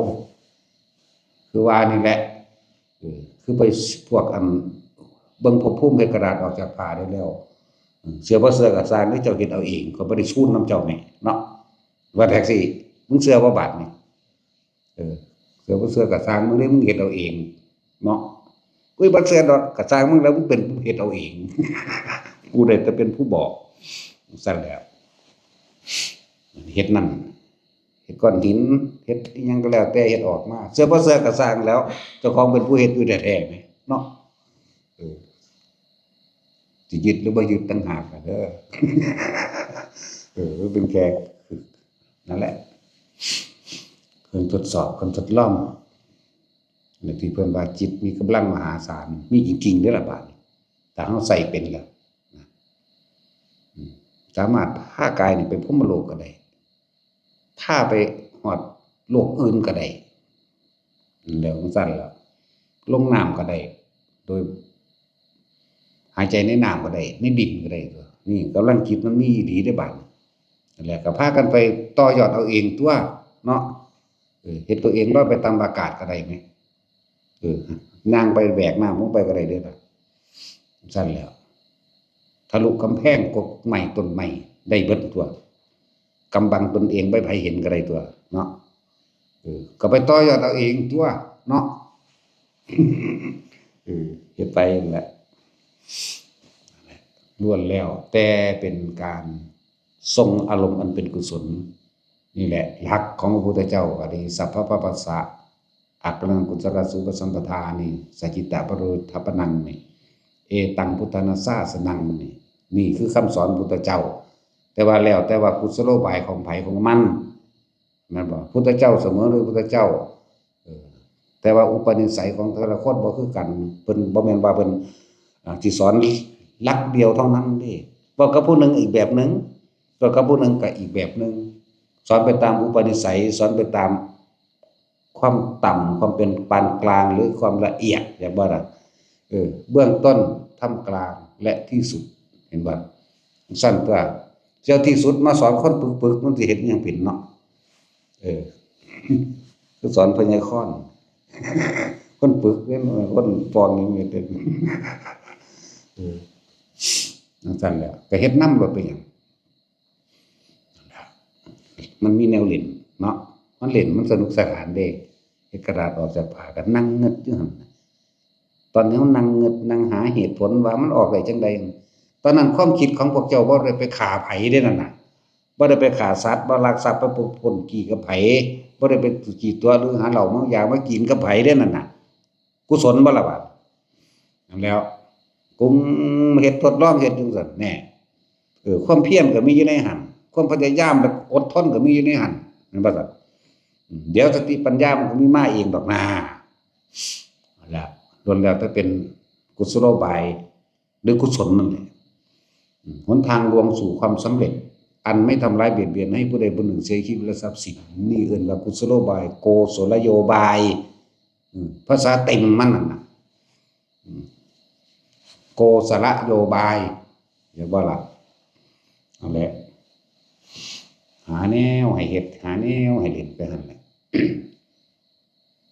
คือว่านี่แหละ เออ คือไปพวกอัน เบิ่งภพภูมิเฮ็ดกระดาษออกจากผ้าได้แล้ว อืม เชื่อบ่เชื่อก็ซ่าง หรือเจ้าเฮ็ดเอาเอง ก็บ่ได้ชูนนำเจ้าแหมเนาะ ว่าแท็กซี่ มึงเชื่อบ่บาดนี่ เออ เชื่อบ่เชื่อก็ซ่างมึงเด้ มึงเฮ็ดเอาเองเนาะ อุ้ย บ่เชื่อดอก ก็ซ่างมึงแล้ว มึงเป็นผู้เฮ็ดเอาเอง กูได้แต่เป็นผู้บอก ซั่นแหล้ว เฮ็ดนั่น เฮ็ดก้อนหิน เฮ็ดอิหยังก็แล้วแต่ เฮ็ดออกมา เชื่อบ่เชื่อก็ซ่างแล้ว เจ้าของเป็นผู้เฮ็ดอยู่แท้ๆแหมเนาะ เออ สิยึดหรือบ่ยึดต่างหากล่ะเด้อ เออ เป็นแค่ นั่นแหละ เครื่องทดสอบ เครื่องทดลอง ในที่เพิ่นว่าจิตมีกำลังมหาศาล มีจริงๆเด้อล่ะบาดนี้ ถ้าเฮาใช้เป็นแล้วนะ อืม สามารถพากายนี่ไปพรหมโลกก็ได้ พาไปฮอดโลกอื่นก็ได้ แล้วจั่งซั้นล่ะ ลงน้ำก็ได้ โดย หายใจในน้ำก็ได้ ในดินก็ได้ตั๊ว นี่กำลังจิตมันมีอีหลีเด้บาดนี้ นั่นแหละ ก็พากันไปต่อยอดเอาเองตั๊วเนาะ เออ เฮ็ดตัวเองลอยไปตามอากาศก็ได้แหม เออ ย่างไปแบกน้ำลงไปก็ได้เด้ล่ะ จั่งซั้นแหล้ว ทะลุกำแพงกกไม้ต้นไม้ได้เบิดตั๊ว กำบังตนเอง บ่ให้ไผเห็นก็ได้ตั๊วเนาะ เออ ก็ไปต่อยอดเอาเองตั๊วเนาะ เออ เฮ็ดไปนั่นแหละ ล้วนแล้วแต่เป็นการส่งอารมณ์อันเป็นกุศล นี่แหละหลักของพระพุทธเจ้า อริสัพพะปะปัสสะ อักขะนังกุศลสูปสัมปทานี่ สัจจิตะปะโรธปะนังนี่ เอตังพุทธานาสาสนังนี่ นี่คือคำสอนพุทธเจ้า แต่ว่าแล้วแต่ว่ากุศโลบายของไผของมัน แม่นบ่ พุทธเจ้าเสมอโดยพุทธเจ้า เออ แต่ว่าอุปนิสัยของแต่ละคนบ่คือกัน เพิ่นบ่แม่นว่าเพิ่น อ่า สิสอนหลักเดียวเท่านั้นเด้ เว้ากับผู้หนึ่งอีกแบบหนึ่ง เว้ากับผู้หนึ่งก็อีกแบบหนึ่ง สอนไปตามอุปนิสัย สอนไปตามความต่ำ ความเป็นปานกลาง หรือความละเอียด แบบว่าน่ะ เออ เบื้องต้น ท่ามกลาง และที่สุด เห็นบ่ จั่งซั้นตั๊ว เจ้าที่สุดมาสอนคนปึกๆ มันสิเฮ็ดหยังเป็นเนาะ เออ คือสอนพญาคอน คนปึกเด้ คนปองนี่มีแต่ เออ จั่งซั้นแหละ ก็เฮ็ดนำโลดเป็นหยัง มันมีแนวเล่นเนาะ มันเล่นมันสนุกสนานเด้ เฮ็ดกระดาษออกจากผ้าก็นั่งงึดอยู่หั่น ตอนนี้เฮานั่งงึดนั่งหาเหตุผลว่ามันออกได้จั่งใด ตอนนั้นความคิดของพวกเจ้าบ่ได้ไปฆ่าไผเด้นั่นน่ะ บ่ได้ไปฆ่าสัตว์ บ่ลักทรัพย์ ไปปล้นจี้กับไผ บ่ได้ไปจี้ตั๋วหรือหาเหล้าเมายามากินกับไผเด้นั่นน่ะ กุศลบ่ล่ะบาด นั่นแหล้ว กุมเฮ็ดทดลองเฮ็ดจั่งซั้นแน่ เออ ความเพียรก็มีอยู่ในหั่น ความพยายามและอดทนก็มีอยู่ในหั่น แม่นบ่ซั่น อืม เดี๋ยวสติปัญญามันก็มีมาเองดอกนา นั่นแหละ ล้วนแล้วแต่เป็นกุศโลบาย หรือกุศลนั่นแหละ อืม หนทางลวงสู่ความสำเร็จ อันไม่ทำร้ายเบียดเบียนให้ผู้ใดผู้หนึ่งเสียชีวิตและทรัพย์สิน นี่เอิ้นว่ากุศโลบาย โกศลโยบาย อืม ภาษาเต็มมันนั่นน่ะ อืม โกศลโยบาย เห็นบ่ล่ะ นั่นแหละ หาแนวให้เฮ็ด หาแนวให้เล่นไปหั่นแหละ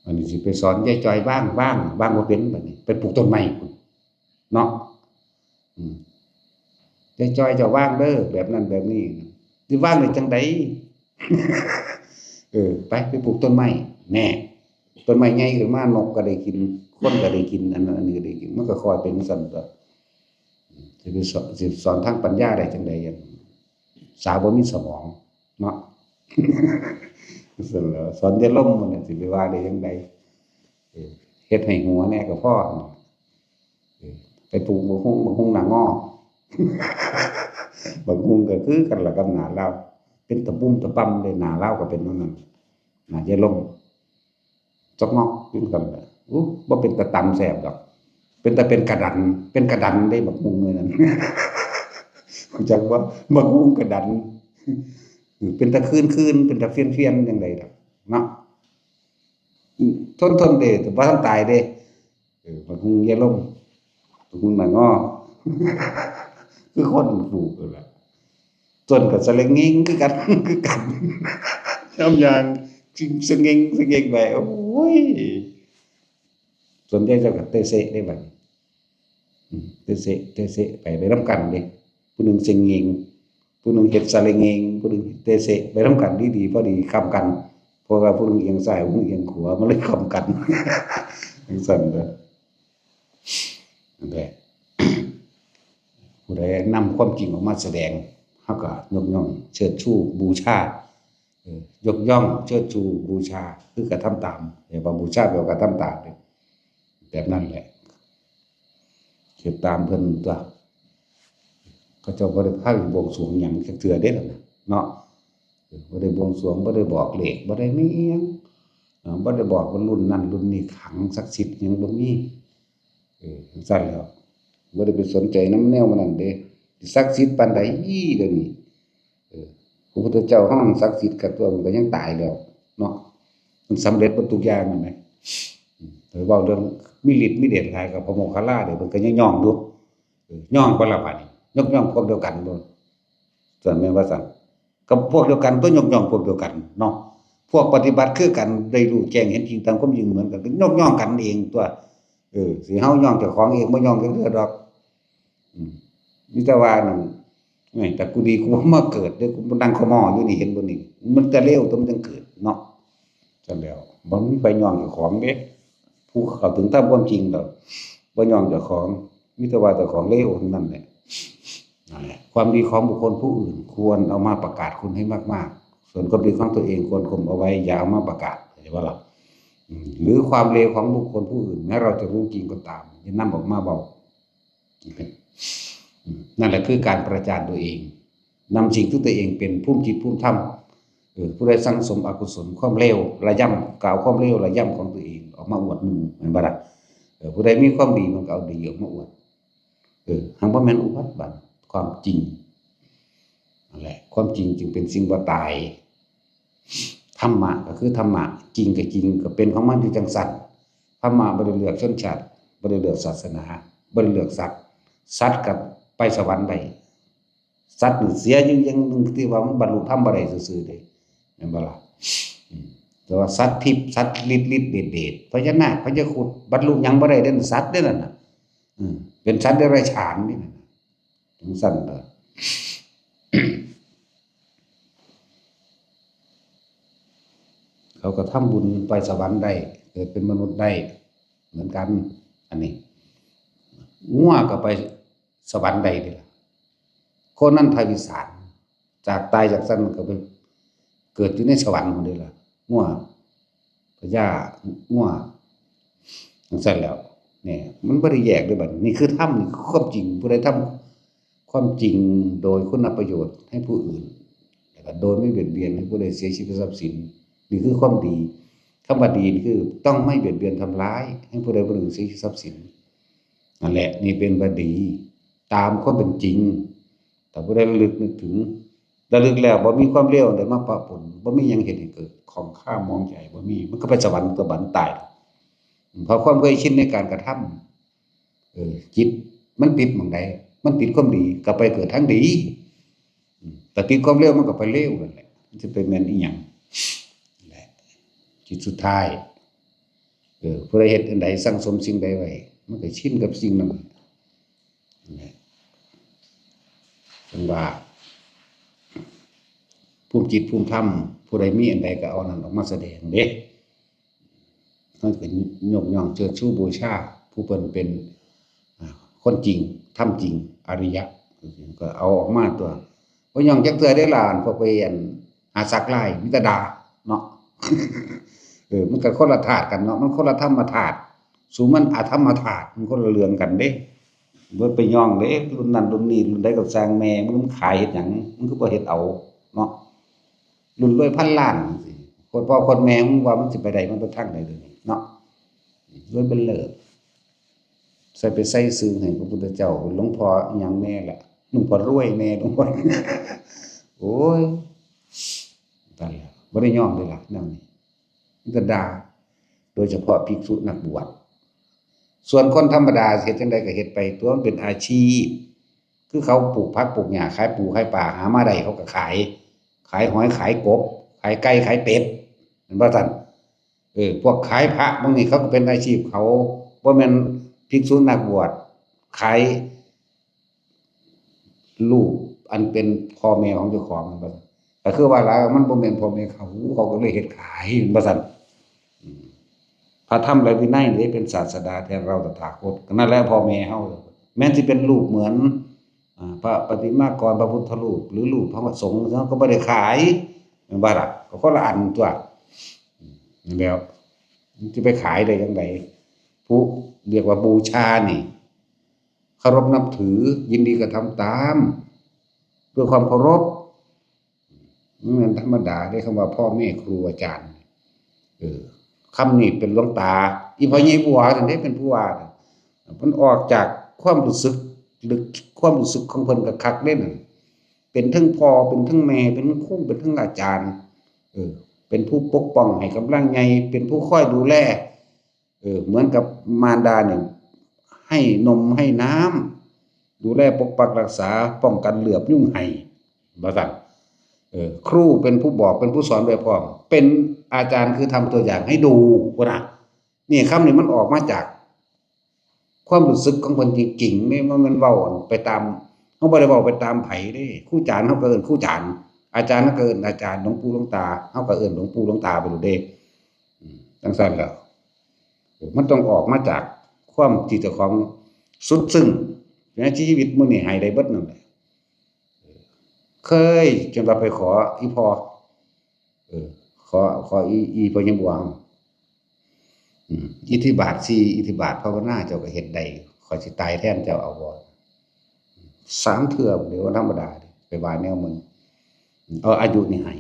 อันนี้สิไปสอนยายจอยว่าง ว่าง ว่างบ่เป็น บัดนี้ ไปปลูกต้นไม้พุ้น เนาะ อืม ยายจอยเจ้าว่างเด้อ แบบนั้นแบบนี้ สิว่างได้จั่งใด เออ ไป ไปปลูกต้นไม้ แน่ ต้นไม้ใหญ่ขึ้นมา นกก็ได้กิน คนก็ได้กิน อันนั้นอันนี้ก็ได้กิน มันก็ค่อยเป็นจั่งซั้นตั๊ว สิไปสอน สิสอนทางปัญญาได้จั่งใด สาวบ่มีสมองเนาะ สอนยายลมมันน่ะ สิไปว่าได้จั่งใด เออ เฮ็ดให้หัวแน่ก็พอ เออ ไปปลูกบักฮุ่ง บักฮุ่งหน้างอ บักฮุ่งก็คือกันล่ะกับหน้าลาว เป็นตะปุ่มตะป่ำเลย หน้าลาวก็เป็นแบบนั้น หน้ายายลม จอกงอกอยู่นำกันแหละ อู้ บ่เป็นตาตำแซ่บดอก เป็นตาเป็นกะดัน เป็นกะดันเด้บักฮุ่งมื้อนั้น รู้จักบ่ บักฮุ่งกะดัน เป็นตาคืนๆ เป็นตาเฟียนๆ จั่งใดดอกเนาะ อืม ทนๆ เด้ แต่บ่ทันตายเด้ เออ บักฮุ่งยายลม บักฮุ่งหน้างอ คือคนปลูกนั่นแหละ ต้นก็สะเล็งเงงคือกัน คือกัน ย่ำยาง สะเงง สะเงงไป โอ้ย ส่วนใหญ่เจ้าก็เตะเซะได้บัดนี้ อืม เตะเซะ เตะเซะไป ไปนำกันเด้ ผู้หนึ่งสะเงง ผู้หนึ่งเฮ็ดสะเล็งเงง ผู้หนึ่งเตะเซะ ไปนำกันดีๆ พอดีค้ำกัน เพราะว่าผู้หนึ่งเอียงซ้าย ผู้หนึ่งเอียงขวา มันเลยค้ำกัน จั่งซั้นเด้อ นั่นแหละ ผู้ใดนำความจริงออกมาแสดง เฮาก็ยกย่องเชิดชูบูชา เออ ยกย่องเชิดชูบูชา คือกระทำตาม เรียกว่าบูชาแปลว่ากระทำตาม แบบนั้นแหละ เฮ็ดตามเพิ่นตั๊ว เขาเจ้าบ่ได้พาไปบวงสรวงหยังจักเทื่อเด้ล่ะนะ เนาะ บ่ได้บวงสรวง บ่ได้บอกเลข บ่ได้มีอิหยัง เอ่อ บ่ได้บอกว่ารุ่นนั้นรุ่นนี้ขลังศักดิ์สิทธิ์หยังบ่มี เออ จั่งซั้นแหล้ว บ่ได้ไปสนใจนำแนวมันนั้นเด้ สิศักดิ์สิทธิ์ปานใดเดี๋ยวนี้ เออ พระพุทธเจ้าเฮาศักดิ์สิทธิ์คักตั๊ว เพิ่นก็ยังตายแล้วเนาะ มันสำเร็จเบิดทุกอย่างนั่นแหม อืม ไปเว้าเรื่องมีฤทธิ์มีเดชหลายกับพระโมคคัลลาเด้ เพิ่นก็ยังย่องอยู่ เออ ย่องบ่ล่ะบาดนี้ ยกย่องพวกเดียวกันบ่ ซั่นแม่นว่าซั่น กับพวกเดียวกันตั๊ว ยกย่องพวกเดียวกันเนาะ พวกปฏิบัติคือกัน ได้รู้แจ้งเห็นจริงตามความจริงเหมือนกัน ก็ยกย่องกันเองตั๊ว เออ สิเฮาย่องเจ้าของเอง บ่ย่องจักเทื่อดอก อืม มีแต่ว่านั่น แหม แต่กูดีกูบ่มาเกิดเด้อ กูมานั่งขะม้ออยู่นี่ เห็นบ่นี่ มันแต่เลวตั๊ว มันจั่งเกิดเนาะ ซั่นแหล้ว บ่มีไผย่องเจ้าของเด้ ผู้เข้าถึงตามความจริงดอก บ่ย่องเจ้าของ มีแต่ว่าเจ้าของเลวทั้งนั้นแหละ นั่นแหละ ความดีของบุคคลผู้อื่นควรเอามาประกาศคุณให้มากๆ ส่วนความดีของตัวเองควรข่มเอาไว้ อย่าเอามาประกาศ เข้าใจบ่ล่ะ อืม หรือความเลวของบุคคลผู้อื่น แม้เราจะรู้จริงก็ตาม อย่านำออกมาเว้า อืม นั่นแหละคือการประจานตัวเอง นำสิ่งที่ตัวเองเป็นภูมิจิตภูมิธรรม เออ ผู้ใดสั่งสมอกุศล ความเลวระยำ กล่าวความเลวระยำของตัวเองออกมาอวดหมู่ แม่นบ่ล่ะ เออ ผู้ใดมีความดีมันก็เอาดีออกมาอวด เออ หังบ่แม่นอวด บัด ความจริง นั่นแหละ ความจริงจึงเป็นสิ่งบ่ตาย ธรรมะก็คือธรรมะ จริงก็จริง ก็เป็นของมันอยู่จั่งซั้น ธรรมะบ่ได้เลือกชนชาติ บ่ได้เลือกศาสนา บ่ได้เลือกสัตว์ สัตว์ก็ไปสวรรค์ได้ สัตว์นี่เสียอยู่อย่างหนึ่งที่ว่ามันบรรลุธรรมบ่ได้ซื่อๆเด้ แม่นบ่ล่ะ อืม แต่ว่าสัตว์ทิพย์ สัตว์ฤทธิ์ฤทธิ์เดชเดช พญานาค พญาครุฑ บรรลุหยังบ่ได้เด้ สัตว์เด้นั่นน่ะ อืม เป็นสัตว์เดรัจฉานนี่น่ะ จั่งซั้นเด้อ เขาก็ทำบุญไปสวรรค์ได้ เกิดเป็นมนุษย์ได้เหมือนกัน อันนี้ งัวก็ไปสวรรค์ได้เด้ล่ะ โคนันทวิสาร จากตายจากซั้นก็ไปเกิดอยู่ในสวรรค์พุ้นเด้ล่ะ งัว พญางัว จั่งซั้นแหล้ว เนี่ย มันบ่ได้แยกเด้บัดนี้ นี่คือธรรม นี่คือความจริง ผู้ใดทำความจริงโดยคุณประโยชน์ให้ผู้อื่น แล้วก็โดยไม่เบียดเบียนให้ผู้ใดเสียชีวิตทรัพย์สิน นี่คือความดี คำว่าดีนี่คือต้องไม่เบียดเบียนทำร้ายให้ผู้ใดผู้หนึ่งเสียชีวิตทรัพย์สิน นั่นแหละ นี่เป็นว่าดี ตามความเป็นจริง ถ้าผู้ใดระลึกนึกถึง ระลึกแล้วบ่มีความเลวใดมาปะปน บ่มีหยังเฮ็ดให้เกิดข้องคาหมองใจ บ่มี มันก็ไปสวรรค์ตัวบัดตาย เพราะความเคยชินในการกระทำ เออ จิตมันติดหม่องใด มันติดความดี ก็ไปเกิดทางดี อืม แต่ติดความเลวมันก็ไปเลวนั่นแหละ มันจะไปแม่นอีหยัง นั่นแหละ จิตสุดท้าย เออ ผู้ใดเฮ็ดอันใด สั่งสมสิ่งใดไว้ มันก็ชินกับสิ่งนั้น นั่นแหละ จั่งว่า ภูมิจิตภูมิธรรม ผู้ใดมีอันใดก็เอาอันนั้นออกมาแสดงเด้ เฮาก็ยกย่องเชิดชูบูชา ผู้เพิ่นเป็น อ่า คนจริง ธรรมจริง อริยะ ก็เอาออกมาตั๊ว บ่ย่องจักเทื่อเด้หลาน พวกไปอันหาสักลาย มีแต่ด่าเนาะ เออ มันก็คนละธาตุกันเนาะ มันคนละธรรมธาตุ สูงมันอธรรมธาตุ มันคนละเรื่องกันเด้ บ่ไปย่องเด้ รุ่นนั้นรุ่นนี้ รุ่นใดก็ช่างแม่ มันขายเฮ็ดหยัง มันคือบ่เฮ็ดเอาเนาะ รุ่นรวยพันล้านจั่งซี้ โคตรพ่อโคตรแม่ มึงว่ามันสิไปได้มันไปทางใดเดี๋ยวนี้เนาะ รวยเป็นเลิศ ใส่ไปใส่ซื่อให้พระพุทธเจ้า หลวงพ่ออิหยังแน่ล่ะ หลวงพ่อรวยแน่ หลวงพ่อ โอ้ย ตายแล้ว บ่ได้ย่องเลยล่ะ แนวนี้ มันก็ด่า โดยเฉพาะภิกษุนักบวช ส่วนคนธรรมดาเฮ็ดจั่งใดก็เฮ็ดไปตั๊ว มันเป็นอาชีพ คือเขาปลูกผักปลูกหญ้า ขายปูขายปลา หามาได้เขาก็ขาย ขายหอยขายกบ ขายไก่ขายเป็ด แม่นบ่ซั่น เออ พวกขายพระพวกนี้เขาก็เป็นอาชีพเขา บ่แม่นภิกษุนักบวช ขาย ลูกอันเป็นพ่อแม่ของเจ้าของ ก็คือว่าหลายมันบ่แม่นพ่อแม่เขา เขาก็เลยเฮ็ดขาย แม่นบ่ซั่น อืม พระธรรมและวินัยนี่เป็นศาสดาแทนเราตถาคต ก็นั่นแหละพ่อแม่เฮา แม้นสิเป็นรูปเหมือน อ่า พระปฏิมากรพระพุทธรูป หรือรูปพระสงฆ์ เฮาก็บ่ได้ขาย แม่นบ่ล่ะ ก็คนละอันตั๊ว อืม นั่นแหล้ว มันสิไปขายได้จั่งใด ผู้เรียกว่าบูชานี่ เคารพนับถือ ยินดีกระทำตาม ด้วยความเคารพ มันธรรมดาเด้ คำว่าพ่อแม่ครูอาจารย์ เออ คำนี้เป็นหลวงตา อีพ่อใหญ่บัวนั่นเด้เป็นผู้ว่าน่ะ มันออกจากความรู้สึกลึก ความรู้สึกของเพิ่นกะคักเด้นั่น เป็นทั้งพ่อ เป็นทั้งแม่ เป็นทั้งครู เป็นทั้งอาจารย์ เออ เป็นผู้ปกป้องให้กำลังใจ เป็นผู้คอยดูแล เออ เหมือนกับมารดาเนี่ย ให้นมให้น้ำ ดูแลปกปักรักษา ป้องกันเหลือบยุงไห้ ว่าซั่น เออ ครูเป็นผู้บอก เป็นผู้สอนไว้พร้อม เป็นอาจารย์คือทำตัวอย่างให้ดู พุ้นน่ะ นี่คำนี้มันออกมาจากความรู้สึกของเพิ่นจริงๆ นี่มัน มันเว้าไปตาม เฮาบ่ได้เว้าไปตามไผเด้ ครูจารย์เฮาก็เอิ้นครูจารย์ อาจารย์เฮาก็เอิ้นอาจารย์ หลวงปู่หลวงตา เฮาก็เอิ้นหลวงปู่หลวงตาไปโลดเด้ อืม จั่งซั้นแหล้ว เออ มันต้องออกมาจากความที่เจ้าของสุดซึ้ง ในชีวิตมื้อนี้ให้ได้เบิดนั่นแหละ เคยจนว่าไปขออีพ่อ เออ ขอ ขออี อีพ่อใหญ่บัว อืม อิทธิบาทสี่ อิทธิบาทภาวนาเจ้าก็เฮ็ดได้ ข้อยสิตายแทนเจ้าเอาบ่ สามเทื่อเด้ บ่ธรรมดาเด้ ไปว่าแนวมัน เอาอายุนี่ให้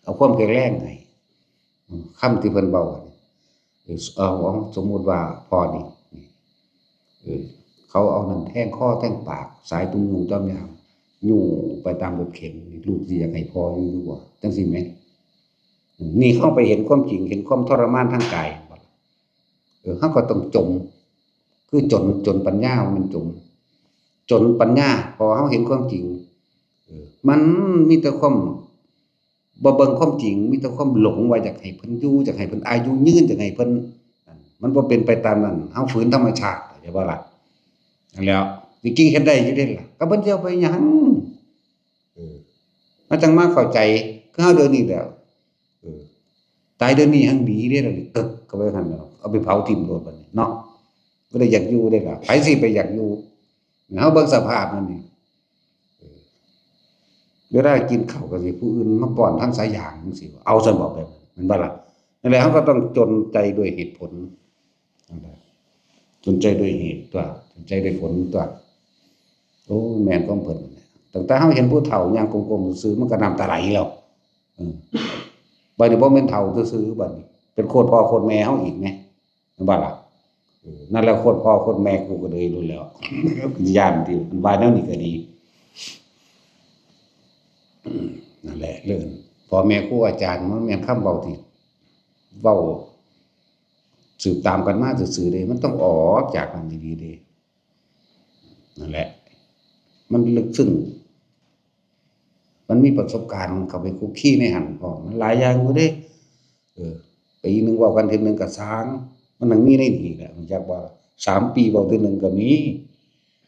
เอาความแข็งแรงให้ อืม คำที่เพิ่นเว้านี่ เออ เอา เอา สมมุติว่าพ่อนี่ นี่ เออ เขาเอานั่นแทงคอแทงปาก สายตุงยุงจ้อมยาม ยู้ไปตามรถเข็น นี่ลูกสิอยากให้พ่ออยู่อยู่บ่ จั่งซี้แหม นี่เฮาไปเห็นความจริง เห็นความทรมานทางกายบ่ล่ะ เออ เฮาก็ต้องจม คือจน จนปัญญา มันจม จนปัญญา เพราะเฮาเห็นความจริง เออ มันมีแต่ความบ่เบิ่งความจริง มีแต่ความหลงว่าอยากให้เพิ่นอยู่ อยากให้เพิ่นอายุยืน อยากให้เพิ่น มันบ่เป็นไปตามนั้น เฮาฝืนธรรมชาติ เข้าใจบ่ล่ะ นั่นแหล้ว จริงๆ เฮ็ดได้อยู่เด้ล่ะ ก็เพิ่นสิเอาไปหยัง เออ มันจั่งมาเข้าใจ คือเฮาเดี๋ยวนี้แหล้ว เออ ตายเดี๋ยวนี้แฮ่งดีเด้ล่ะ กึกเข้าไปหั่นแหล้ว เอาไปเผาถิ่มโลดบัดนี้เนาะ บ่ได้อยากอยู่เด้ล่ะ ไผสิไปอยากอยู่ เฮาเบิ่งสภาพมันนี่ เออ เวลากินข้าวก็สิผู้อื่นมาป้อนทางสายยางจั่งซี้ เอาซั่นบ่ แบบนั้น แม่นบ่ล่ะ นั่นแหละ เฮาก็ต้องจนใจด้วยเหตุผล นั่นแหละ จนใจด้วยเหตุตั๊ว จนใจด้วยผลตั๊ว โอ้ แม่นของเพิ่น ตั้งแต่เฮาเห็นผู้เฒ่าย่างก้มๆซื่อๆ มันก็น้ำตาไหลแล้ว อืม บัดนี้บ่แม่นเฒ่าซื่อๆ บัดนี้ เป็นโคตรพ่อโคตรแม่เฮาอีกแหม แม่นบ่ล่ะ เออ นั่นแหละโคตรพ่อโคตรแม่กูก็เลยรู้แล้ว ย้านที่มันว่าแนวนี้ก็ดี อืม นั่นแหละ เรื่องพ่อแม่ครูอาจารย์ มันแม่นคำเว้าที่เว้าสืบตามกันมาซื่อๆเด้ มันต้องออกจากนั้นดีๆเด้ นั่นแหละ มันลึกซึ้ง มันมีประสบการณ์เข้าไปคุกคีในหั่นพร้อม มันหลายอย่างอยู่เด้ เออ ปีหนึ่งเว้ากันเทื่อหนึ่งก็สาง มันยังมีในนี่แหละ รู้จักบ่ สามปีเว้าเทื่อหนึ่งก็มี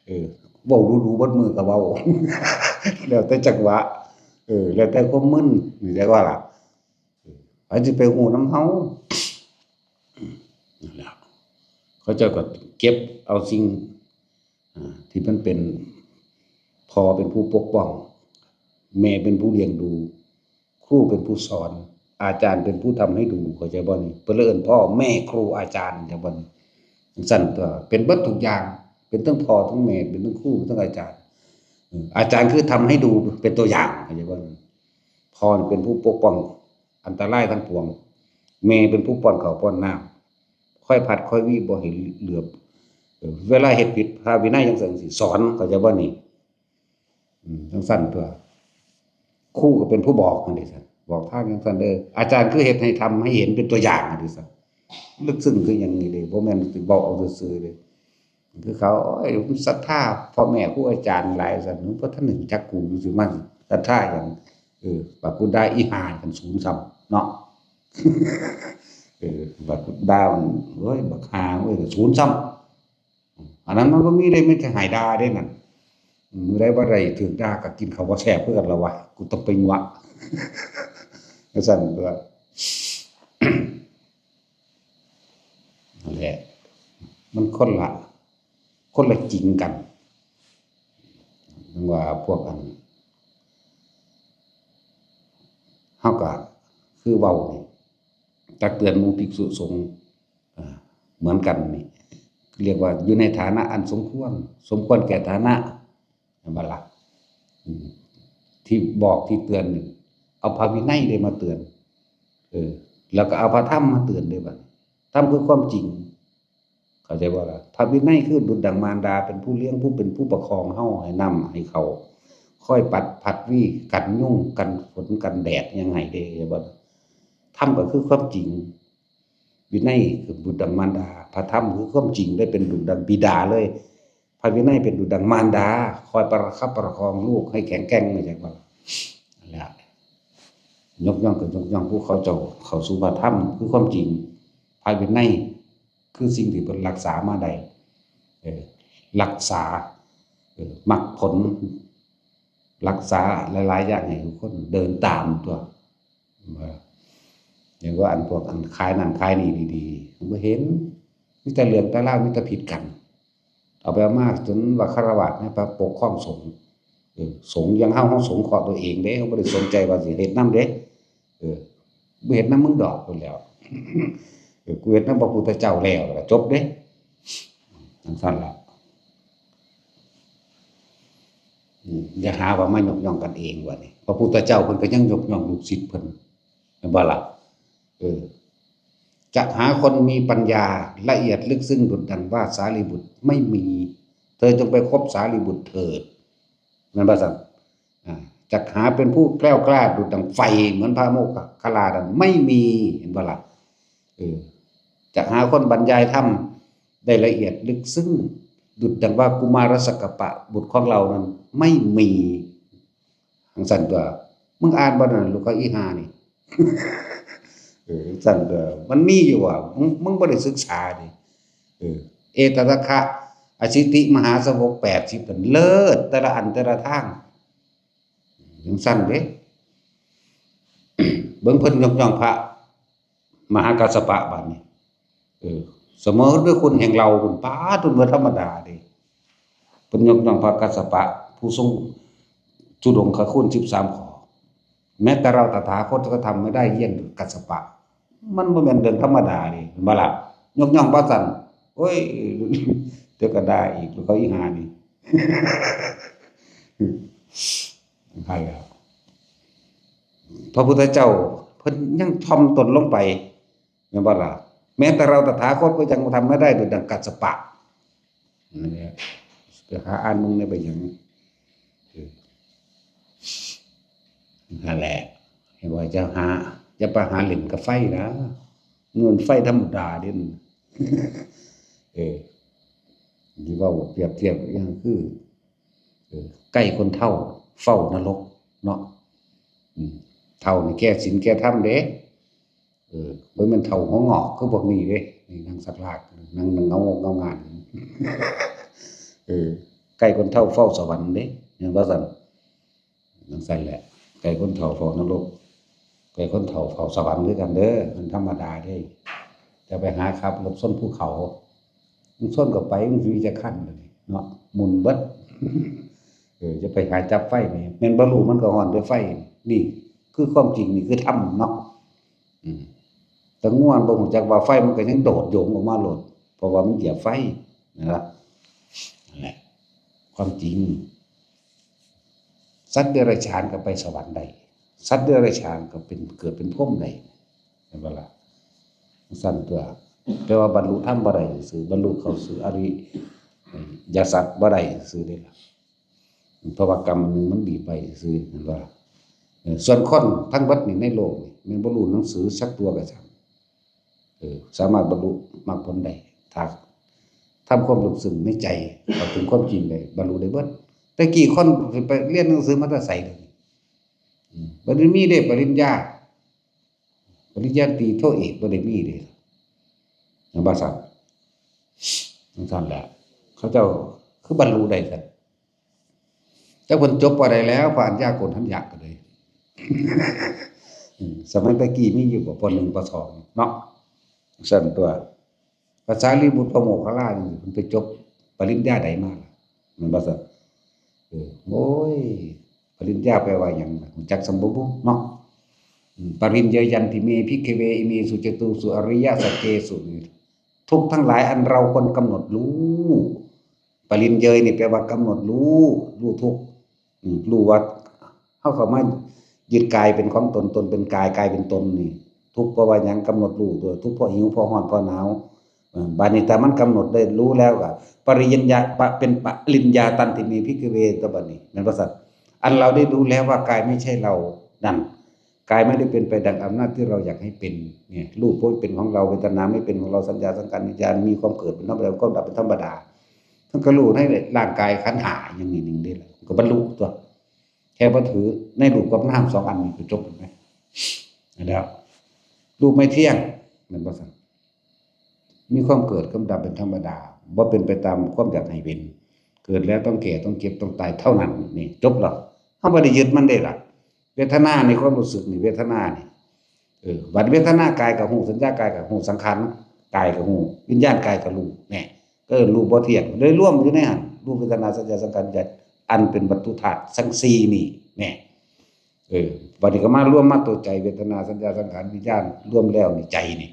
เออ เว้าดูๆเบิดมื้อก็เว้า แล้วแต่จังหวะ เออ แล้วแต่ความมึน รู้จักบ่ล่ะ เออ ไผสิไปฮู้นำเฮา นั่นแหละ เขาเจ้าก็เก็บเอาสิ่ง อ่า ที่มันเป็น พ่อเป็นผู้ปกป้อง แม่เป็นผู้เลี้ยงดู ครูเป็นผู้สอน อาจารย์เป็นผู้ทำให้ดู เข้าใจบ่นี่ เพิ่นเลยเอิ้นพ่อแม่ครูอาจารย์ เข้าใจบ่นี่ จั่งซั้นตั๊ว เป็นเบิดทุกอย่าง เป็นทั้งพ่อทั้งแม่ เป็นทั้งครูทั้งอาจารย์ อืม อาจารย์คือทำให้ดูเป็นตัวอย่าง เข้าใจบ่นี่ พ่อนี่เป็นผู้ปกป้องอันตรายทั้งปวง แม่เป็นผู้ป้อนข้าวป้อนน้ำ คอยผัดคอยหวีบ่ให้เหลือบ เออ เวลาเฮ็ดผิดพระวินัยจั่งซั้นสิสอน เข้าใจบ่นี่ อืม จั่งซั้นตั๊ว ครูก็เป็นผู้บอกหั่นเด้ซั้น บอกทางจั่งซั้นเด้อ อาจารย์คือเฮ็ดให้ทำให้เห็นเป็นตัวอย่างหั่นเด้ซั้น ลึกซึ้งคือหยังนี่เด้ บ่แม่นสิเว้าเอาซื่อๆเด้ คือเขา โอ้ย ศรัทธาพ่อแม่ครูอาจารย์หลายซั้น บ่ทันได้รู้จักกู สิมาศรัทธาหยัง เออ บักกุดาอีห่า คันศูนย์ซ้ำเนาะ เออ บักกุดามัน โอ้ย บักห่า โอ้ย ศูนย์ซ้ำ อันนั้นมันบ่มีเด้ มีแต่ให้ด่าเด้นั่น มื้อใดบ่ได้ถืกด่าก็กินข้าวบ่แซ่บคือกันละวะ กูต้องไปยั่ว จั่งซั้นตั๊ว นั่นแหละ มันคนละ คนละจริงกัน จั่งว่าพวกอัน เฮาก็คือเว้านี่ ตักเตือนหมู่ภิกษุสงฆ์ อ่า เหมือนกันนี่ เรียกว่าอยู่ในฐานะอันสมควร สมควรแก่ฐานะ แม่นบ่ล่ะ อืม ที่บอกที่เตือนนี่ เอาพระวินัยได้มาเตือน เออ แล้วก็เอาพระธรรมมาเตือนด้วยบัดนี้ ธรรมคือความจริง เข้าใจบ่ล่ะ พระวินัยคือดุจดังมารดาเป็นผู้เลี้ยง ผู้เป็นผู้ประคองเฮาให้น้ำให้เขา คอยปัดผัดวีกันยุงกันฝนกันแดดยังไงเด้ เข้าใจบ่ล่ะ ธรรมก็คือความจริง วินัยคือดุจดังมารดา พระธรรมคือความจริง ได้เป็นดุจดังบิดาเลย พระวินัยเป็นดุจดังมารดา คอยประคับประคองลูกให้แข็งแกร่ง เข้าใจบ่ล่ะ นั่นแหละ ยกย่องก็ยกย่องผู้เขาเจ้าเข้าสู่พระธรรมคือความจริง พระวินัยคือสิ่งที่เพิ่นรักษามาได้ เออ รักษา เออ มรรคผล รักษาหลายๆอย่างให้ทุกคนเดินตามตัว ว่า อย่างว่าอันพวกอันขายนั่นขายนี่ดีๆ บ่เห็น มีแต่เรื่องแต่ราว มีแต่ผิดกัน เอาไปเอามาจนว่าฆราวาสเนี่ยไปปกครองสงฆ์ เออ สงฆ์อย่างเฮา เฮาสงเคราะห์ตัวเองเด้ เฮาบ่ได้สนใจว่าสิเฮ็ดนำเด้ เออ บ่เฮ็ดนำมึงดอก พู้นแหล้ว เออ กูเฮ็ดนำพระพุทธเจ้าแล้ว แล้วก็จบเด้ จั่งซั้นล่ะ อืม อย่าหาว่ามายกย่องกันเองว่านี่ พระพุทธเจ้าเพิ่นก็ยังยกย่องลูกศิษย์เพิ่น แม่นบ่ล่ะ เออ จักหาคนมีปัญญาละเอียดลึกซึ้งดุจดังว่าสารีบุตรไม่มี เธอจงไปคบสารีบุตรเถิด แม่นบ่ซั่น อ่า จักหาเป็นผู้แกล้วกล้าดุจดังไฟเหมือนพระโมคคัลลานั้นไม่มี เห็นบ่ล่ะ เออ จักหาคนบรรยายธรรมได้ละเอียดลึกซึ้ง ดุจดังว่ากุมารสักกปะบุตรของเรานั้นไม่มี จั่งซั้นตัว มึงอ่านบ่นั่น ลูกเขาอีห่านี่ เออ จั่งซั้นตัว มันมีอยู่ว่ะ มึง มึงบ่ได้ศึกษานี่ เออ เอตทัคคะ อสิติมหาสาวกแปดสิบนั่น เลิศ แต่ละอันแต่ละทาง จั่งซั้นเด้ เบิ่งเพิ่นยกย่องพระมหากัสสปะบาดนี้ เออ เสมอด้วยคุณแห่งเรา คุณ ป๊าด คุณ บ่ธรรมดาเด้ เพิ่นยกย่องพระกัสสปะ ผู้ทรงธุดงคคุณสิบสามข้อ แม้แต่เราตถาคตก็ทำไม่ได้เยี่ยงกัสสปะ มันบ่แม่นเรื่องธรรมดาเด้ เห็นบ่ล่ะ ยกย่องว่าซั่น โอ้ย เดี๋ยวก็ด่าอีก เขาอีห่านี่ นั่นแหละ พระพุทธเจ้าเพิ่นยังถ่อมตนลงไป แม่นบ่ล่ะ แม้แต่เราตถาคตก็ยังทำไม่ได้ดุจดังกัสสปะ นั่นแหละ ไปหาอ่านมึงได้ไปหยัง เออ นั่นแหละ เห็นว่าจะหา จะไปหาเล่นกับไฟนะ เงินไฟธรรมดาเด่น เออ ที่ว่าเปรียบเทียบอย่างคือ เออ ใกล้คนเฒ่าเฝ้านรกเนาะ อืม เฒ่านี่แก้ศีลแก้ธรรมเด้ เออ บ่แม่นเฒ่าหัวงอกคือพวกนี้เด้ นี่นั่งสักลาก นั่ง นั่งเงางกเงางาน เออ ใกล้คนเฒ่าเฝ้าสวรรค์เด้ เห็นบ่ซั่น จั่งซั้นแหละ ใกล้คนเฒ่าเฝ้านรก ใกล้คนเฒ่าเฝ้าสวรรค์คือกันเด้อ มันธรรมดาเด้ จะไปหาขับรถชนภูเขา มึงชนก็ไป มึงสิมีจักคันเลยเนาะ หมุนเบิด เออ จะไปหาจับไฟนี่ แม่นบ่รู้มันก็ฮ้อนด้วยไฟนี่ นี่คือความจริง นี่คือธรรมเนาะ อืม แต่ง่วนบ่รู้จักว่าไฟมันก็ยังโดดโยงออกมาโลด เพราะว่ามันเหยียบไฟ นั่นล่ะ นั่นแหละ ความจริง สัตว์เดรัจฉานก็ไปสวรรค์ได้ สัตว์เดรัจฉานก็เป็น เกิดเป็นพรหมได้ เห็นบ่ล่ะ จั่งซั้นตัว แต่ว่าบรรลุธรรมบ่ได้ซื่อ บรรลุเข้าสู่อริยสัจบ่ได้ซื่อเด้ล่ะ เพราะว่ากรรมหนึ่งมันบีบไปซื่อ เห็นบ่ล่ะ เออ ส่วนคนทั้งเบิดนี่ในโลกนี่ แม่นบ่รู้หนังสือสักตัวก็ช่าง เออ สามารถบรรลุมรรคผลได้ ถ้าทำความลึกซึ้งในใจ เข้าถึงความจริงได้ บรรลุได้เบิด แต่กี้คนไปเรียนหนังสือมาแต่ไสเด้อ อืม บ่ได้มีเด้ปริญญา ปริญญาตรีโทเอกบ่ได้มีเด้ นั่นว่าซั่น จั่งซั้นแหละ เขาเจ้าคือบรรลุได้ซั่น จักเพิ่นจบปอใดแล้ว ปออัญญาโกณฑัญญะก็เลย อืม สมัยตะกี้มีอยู่บ่ ปอหนึ่ง ปอสอง เนาะ ซั่นตัว พระสารีบุตรพระโมคคัลลานี่ เพิ่นไปจบปริญญาใดมาล่ะ แม่นบ่ซั่น เออ โอ้ย ปริญญาแปลว่าหยังล่ะ รู้จักซ้ำบ่บุเนาะ อืม ปริญญายันติเม ภิกขเว อิเมสุจตุสุอริยสัจเจสุ นี่ ทุกข์ทั้งหลายอันเราควรกำหนดรู้ ปริญเยยนี่แปลว่ากำหนดรู้ รู้ทุกข์ อืม รู้ว่าเฮาเข้ามา ยึดกายเป็นของตน ตนเป็นกาย กายเป็นตนนี่ ทุกข์เพราะว่าหยัง กำหนดรู้ตัว ทุกข์เพราะหิว เพราะร้อน เพราะหนาว เออ บาดนี้ถ้ามันกำหนดได้รู้แล้วก็ ปริญญา ปะ เป็นปริญญาตันติเม ภิกขเว ตัวบัดนี้ แม่นบ่ซั่น อันเราได้รู้แล้วว่ากายไม่ใช่เรา นั่น กายไม่ได้เป็นไปดังอำนาจที่เราอยากให้เป็น เนี่ย รูปบ่เป็นของเรา เวทนาไม่เป็นของเรา สัญญา สังขาร วิญญาณ มีความเกิดเป็นธรรมดา ความดับเป็นธรรมดา มันก็รู้ในร่างกายขันธ์ห้าอย่างนี้หนึ่งเด้ล่ะ ก็บรรลุตัว แค่บ่ถือในรูปกับนามสองอันนี้ก็จบแล้วไหม แล้ว รูปไม่เที่ยง แม่นบ่ซั่น มีความเกิดกับดับเป็นธรรมดา บ่เป็นไปตามความอยากให้เป็น เกิดแล้วต้องแก่ ต้องเจ็บ ต้องตาย เท่านั้น นี่ จบแล้ว เฮาบ่ได้ยึดมันเด้ล่ะ เวทนาในความรู้สึกนี่ เวทนานี่ เออ บัดเวทนากายก็ฮู้ สัญญากายก็ฮู้ สังขารกายก็ฮู้ วิญญาณกายก็รู้ แน่ ก็เอิ้นรูปบ่เที่ยง เลยรวมอยู่ในหั่น รูป เวทนา สัญญา สังขาร วิญญาณ อันเป็นวัตถุธาตุทั้งสี่นี่ แน่ เออ บัดนี้ก็มารวมมาตัวใจ เวทนา สัญญา สังขาร วิญญาณ รวมแล้วนี่ใจนี่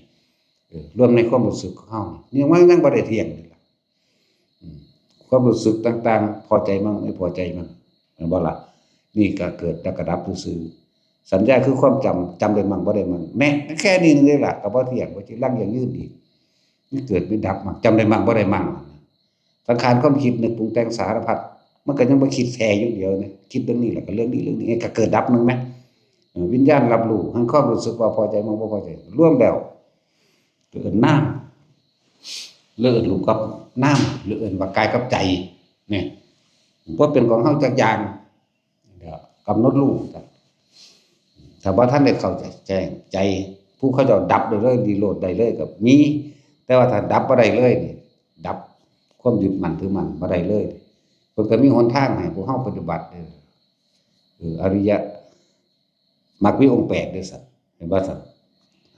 เออ รวมในความรู้สึกของเฮานี่ ยังว่ายังบ่ได้เที่ยงเลยล่ะ อืม ความรู้สึกต่างๆ พอใจมั่งไม่พอใจมั่ง แม่นบ่ล่ะ นี่ก็เกิดแล้วก็ดับซื่อๆ สัญญาคือความจำ จำได้มั่งบ่ได้มั่ง แน่ แค่นี้นึงเลยล่ะ ก็บ่เที่ยง บ่จิรังยั่งยืนอีก มันเกิดมีดับมั่ง จำได้มั่งบ่ได้มั่ง สังขารความคิดนึกปรุงแต่งสารพัด มันก็ยังบ่คิดแค่อย่างเดียวนะ คิดเรื่องนี้แล้วก็เรื่องนี้เรื่องนี้ ก็เกิดดับหนึ่งไหม เออ วิญญาณรับรู้ ทั้งความรู้สึกว่าพอใจมั่งบ่พอใจ รวมแล้ว เอิ้นนาม หรือเอิ้นรูปกับนาม หรือเอิ้นว่ากายกับใจ เนี่ย บ่เป็นของเฮาจักอย่าง เดี๋ยวกำหนดรู้จ้ะ ถ้าบ่ทันได้เข้าใจแจ้งใจ ผู้เขาเจ้าดับได้เลย นิโรธได้เลยก็มี แต่ว่าถ้าดับบ่ได้เลยนี่ ดับความยึดมั่นถือมั่นบ่ได้เลย เพิ่นก็มีหนทางให้พวกเฮาปฏิบัติเด้อ เออ อริยมรรคมีองค์แปดเด้อซั่น เห็นบ่ซั่น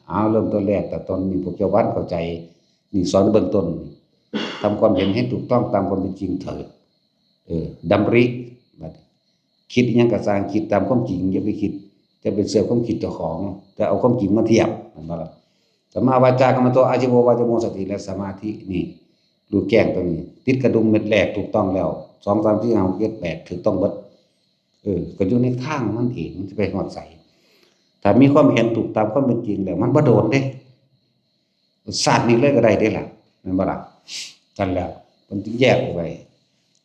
เอา เริ่มต้นแรก แต่ตอนนี้พวกเจ้าวันเข้าใจ นี่สอนเบื้องต้น ทำความเห็นให้ถูกต้องตามความเป็นจริงเถิด เออ ดำริ บัดนี้ คิดอิหยังก็ซ่าง คิดตามความจริง อย่าไปคิด อย่าไปเชื่อความคิดเจ้าของ แต่เอาความจริงมาเทียบ แม่นบ่ล่ะ สัมมาวาจากัมมันโต อาชีวะวาจาโม สติและสมาธิ นี่ รู้แจ้งตัวนี้ ติดกระดุมเม็ดแรกถูกต้องแล้ว สอง สาม สี่ ห้า หก เจ็ด แปด ถูกต้องเบิด เออ ก็อยู่ในทางมันเอง มันสิไปฮอดไส ถ้ามีความเห็นถูกตามความเป็นจริงแล้ว มันบ่โดนเด้ ชาตินี้เลยก็ได้เด้ล่ะ แม่นบ่ล่ะ ซั่นแล้ว เพิ่นจึงแยกออกไป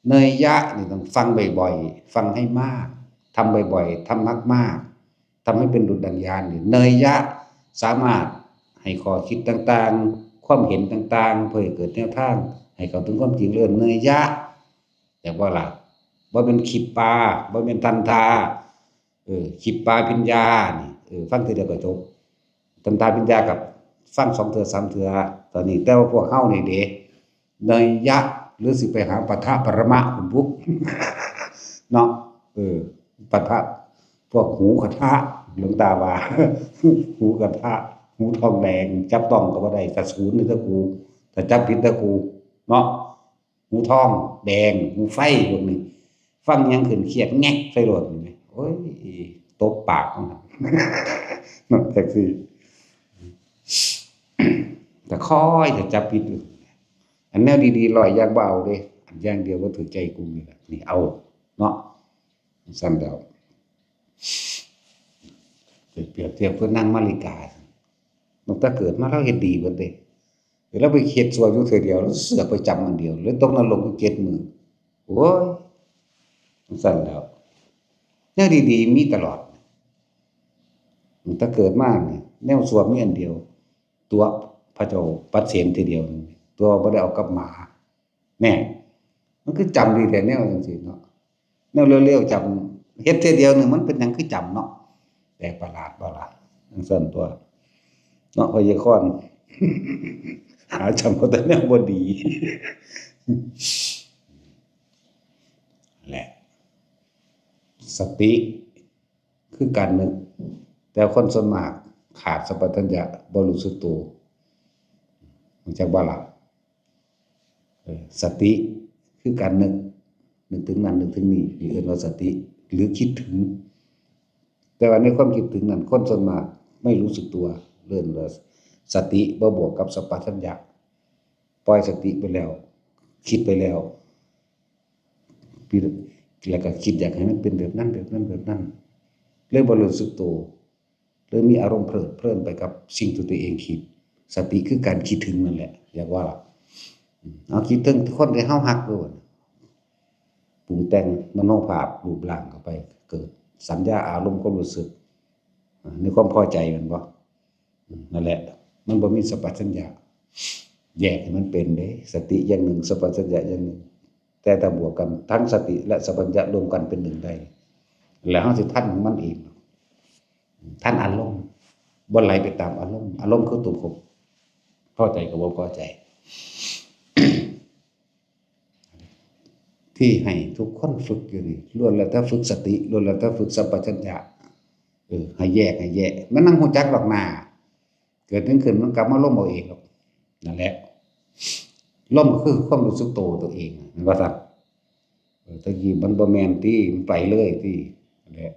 เนยยะนี่ต้องฟังบ่อยๆ ฟังให้มาก ทำบ่อยๆ ทำมากๆ ทำให้เป็นดุจดังยานนี่ เนยยะ สามารถให้ข้อคิดต่างๆ ความเห็นต่างๆ เพื่อให้เกิดแนวทาง ให้เข้าถึงความจริง เอิ้นเนยยะ แต่ว่าล่ะ บ่แม่นคิดปา บ่แม่นทันทา เออ คิดปาปัญญานี่ เออ ฟังเทื่อเดียวก็จบ ทันทาปัญญากับฟังสองเทื่อสามเทื่อ ตอนนี้ แต่ว่าพวกเฮานี่เด้ เนยยะ หรือสิไปหาปะทะปรมะพุ้นบุ เนาะ เออ ปะทะพวกหูกระทะ หลวงตาว่า หูกระทะ หูทองแดง จับต้องก็บ่ได้ กระสูนนี่ตะกู ถ้าจับผิดตะกู เนาะ หูทองแดง หูไฟพวกนี้ ฟังหยังขึ้นเครียดแงกใส่โลดนี่แหม โอ้ย ตบปากมัน นั่นแท็กซี่ แต่คอยแต่จับผิดอยู่ อันแนวดีๆ ร้อยอย่างบ่เอาเด้ อันอย่างเดียวบ่ถือใจกูนี่แหละ นี่เอา เนาะ ซั่นแล้ว เปรียบเทียบเพื่อนนางมาริกา ตั้งแต่เกิดมาลาวเฮ็ดดีเบิดเด้ ลาวไปเฮ็ดชั่วอยู่เทื่อเดียว ลาวเสือกไปจำอันเดียว เลยตกนรกอยู่เจ็ดมื้อ โอ้ย ซั่นแล้ว แนวดีๆ มีตลอด ตั้งแต่เกิดมานี่ แนวชั่วมีอันเดียว ตั๋วพระเจ้าปัดเศณเทื่อเดียว ตั๋วบ่ได้เอากับหมา แน่ มันคือจำดีแต่แนวจังซี่เนาะ แนวเลวๆ จำ เฮ็ดเทื่อเดียวหนึ่งมันเป็นหยังคือจำเนาะ แปลกประหลาดบ่ล่ะ จังซั่นตัว เนาะ พยากรณ์ หาจำเอาแต่แนวบ่ดี แหละ สติ คือการนึก แต่คนส่วนมากขาดสัมปชัญญะ บ่รู้สึกตัว รู้จักบ่ล่ะ เออ สติคือการนึก นึกถึงนั่นนึกถึงนี่ นี่เอิ้นว่าสติ หรือคิดถึง แต่ว่าในความคิดถึงนั้น คนส่วนมากไม่รู้สึกตัว เอิ้นว่าสติบ่บวกกับสัมปชัญญะ ปล่อยสติไปแล้ว คิดไปแล้ว แล้วก็คิดอยากให้มันเป็นแบบนั้น แบบนั้น แบบนั้น เลยบ่รู้สึกตัว เลยมีอารมณ์เพลิดเพลินไปกับสิ่งที่ตัวเองคิด สติคือการคิดถึงนั่นแหละ อยากว่าล่ะ อืม เอาคิดถึงคนที่เฮาฮักด้วย ปรุงแต่งมโนภาพรูปร่างเข้าไป เกิดสัญญาอารมณ์ความรู้สึก อ่า ในความพอใจแม่นบ่ อืม นั่นแหละ มันบ่มีสัมปชัญญะ แยกให้มันเป็นเด้ สติอย่างหนึ่ง สัมปชัญญะอย่างหนึ่ง แต่ถ้าบวกกันทั้งสติและสัมปชัญญะรวมกันเป็นหนึ่งได้ แล้วเฮาสิทันของมันเอง ทันอารมณ์ บ่ไหลไปตามอารมณ์ อารมณ์คือตัวควบ พอใจกับบ่พอใจ ที่ให้ทุกคนฝึกอยู่นี่ ล้วนแล้วแต่ฝึกสติ ล้วนแล้วแต่ฝึกสัมปชัญญะ เออ ให้แยก ให้แยก มันนั่งฮู้จักดอกหน้า เกิดหยังขึ้นมันกลับมาลมเอาเองดอก นั่นแหละ ลมก็คือความรู้สึกโตตัวเอง แม่นบ่ซั้น เออ ตะกี้มันบ่แม่นติ มันไปเลยติ นั่นแหละ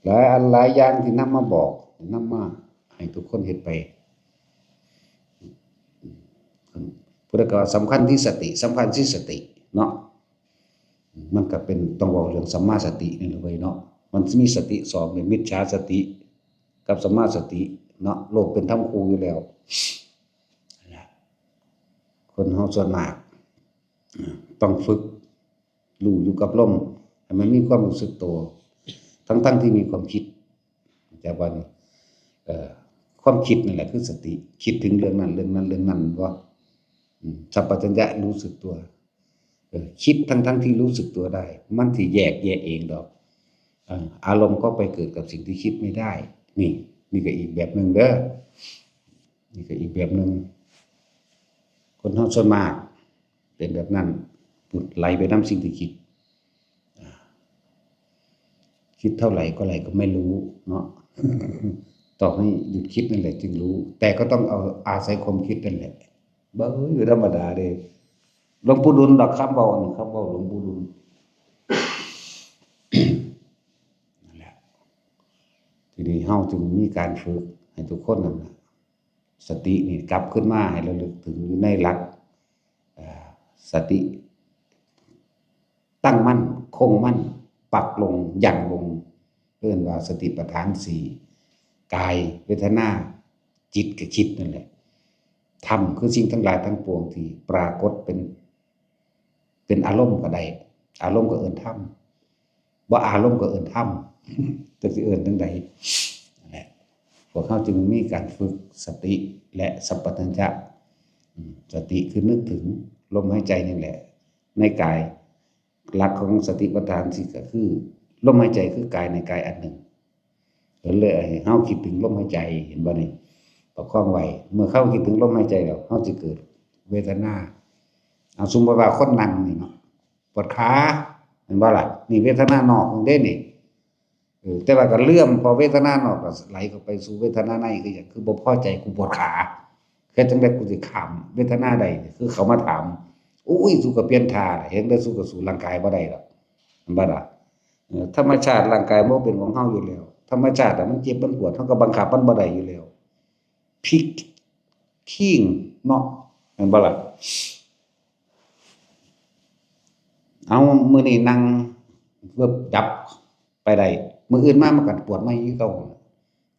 หลายอันหลายอย่างที่นำมาบอก นำมาให้ทุกคนเฮ็ดไป พุทธกาสำคัญที่สติ สำคัญที่สติเนาะ มันก็เป็น ต้องเว้าเรื่องสัมมาสตินี่แหละเว้ยเนาะ มันมีสติสองเลย มิจฉาสติกับสัมมาสติเนาะ โลกเป็นธรรมคู่อยู่แล้ว คนเฮาส่วนมาก ต้องฝึก รู้อยู่กับลม ให้มันมีความรู้สึกตัว ทั้งๆ ที่มีความคิด เข้าใจบ่นี่ เอ่อ ความคิดนั่นแหละคือสติ คิดถึงเรื่องนั้น เรื่องนั้น เรื่องนั้น แม่นบ่ อืม สัมปชัญญะรู้สึกตัว เออ คิดทั้งๆ ที่รู้สึกตัวได้ มันสิแยกแยะเองดอก เอ่อ อารมณ์ก็ไปเกิดกับสิ่งที่คิดไม่ได้ นี่ นี่ก็อีกแบบหนึ่งเด้อ นี่ก็อีกแบบหนึ่ง คนเฮาส่วนมากเป็นแบบนั้น ไหลไปนำสิ่งที่คิด อ่า คิดเท่าไหร่ก็ไหลก็ไม่รู้เนาะ ต้องให้หยุดคิดนั่นแหละจึงรู้ แต่ก็ต้องเอาอาศัยความคิดนั่นแหละ บ่อยู่ธรรมดาเด้ หลวงปู่ดุลดอก คำเว้านี่ คำเว้าหลวงปู่ดุล นั่นแหละ ทีนี้เฮาจึงมีการฝึกให้ทุกคนนั่นน่ะ สตินี่กลับขึ้นมาให้ระลึกถึงอยู่ในหลัก เอ่อ สติ ตั้งมั่น คงมั่น ปักลง หยั่งลง เอิ้นว่าสติปัฏฐานสี่ กาย เวทนา จิต กับคิดนั่นแหละ ธรรมคือสิ่งทั้งหลายทั้งปวงที่ปรากฏเป็น เป็นอารมณ์ก็ได้ อารมณ์ก็เอิ้นธรรม บ่อารมณ์ก็เอิ้นธรรม จักสิเอิ้นจั่งใด นั่นแหละ พวกเฮาจึงมีการฝึกสติและสัมปชัญญะ อืม สติคือนึกถึงลมหายใจนี่แหละ ในกาย หลักของสติปัฏฐานสี่ก็คือ ลมหายใจคือกายในกายอันหนึ่ง ก็เลยให้เฮาคิดถึงลมหายใจ เห็นบ่นี่ ประคองไว้ เมื่อเฮาคิดถึงลมหายใจแล้ว เฮาสิเกิดเวทนา เอาสมมุติว่าคนนั่งนี่เนาะ ปวดขา เห็นบ่ล่ะ นี่เวทนานอกเด้นี่ เออ แต่ว่าก็เลื่อม พอเวทนานอกก็ไหลเข้าไปสู่เวทนาใน คือหยัง คือบ่พอใจ กูปวดขา เฮ็ดจั่งใดกูสิข้ามเวทนาได้ คือเขามาถาม อุ้ย สูก็เปลี่ยนท่าล่ะ เห็นได้สูก็สู้ร่างกายบ่ได้ดอก เห็นบ่ล่ะ เอ่อ ธรรมชาติร่างกายมันเป็นของเฮาอยู่แล้ว ธรรมชาติอะมันเจ็บมันปวด เฮาก็บังคับมันบ่ได้อยู่แล้ว พลิกคิงเนาะ แม่นบ่ล่ะ เอา มื้อนี้นั่งเวิบดับไปได้ มื้ออื่นมามันก็ปวดมาอีกคือเก่า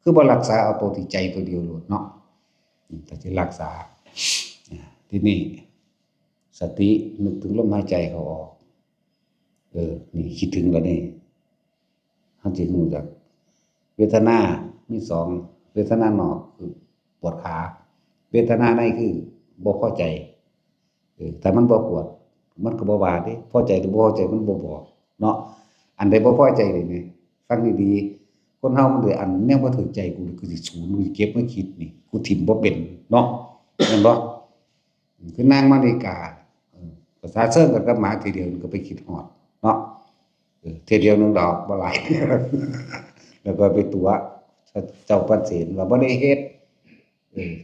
คือบ่รักษาเอาตัวที่ใจตัวเดียวโลดเนาะ อืม ถ้าสิรักษา อ่า ทีนี้ สตินึกถึงลมหายใจเข้าออก เออ นี่คิดถึงแล้วนี่ เฮาสิรู้จัก เวทนามีสอง เวทนานอกคือปวดขา เวทนาในคือบ่พอใจ เออ ถ้ามันบ่ปวด มันก็บ่ว่าเด้ พอใจหรือบ่พอใจมันบ่บอกเนาะ อันใดบ่พอใจนี่ ฟังดีๆ คนเฮามันเด้อ อันแนวบ่ถูกใจกู กูสิสูน กูสิเก็บมาคิดนี่ กูถิ่มบ่เป็นเนาะ แม่นบ่ คือนางมาริกา เออ ภาษาเชิงกันกับหมาทีเดียวมันก็ไปคิดฮอดเนาะ เออ เทื่อเดียวหนึ่งดอก บ่หลาย แล้วก็ไปตั๋วเจ้าปันเสนว่าบ่ได้เฮ็ด เออ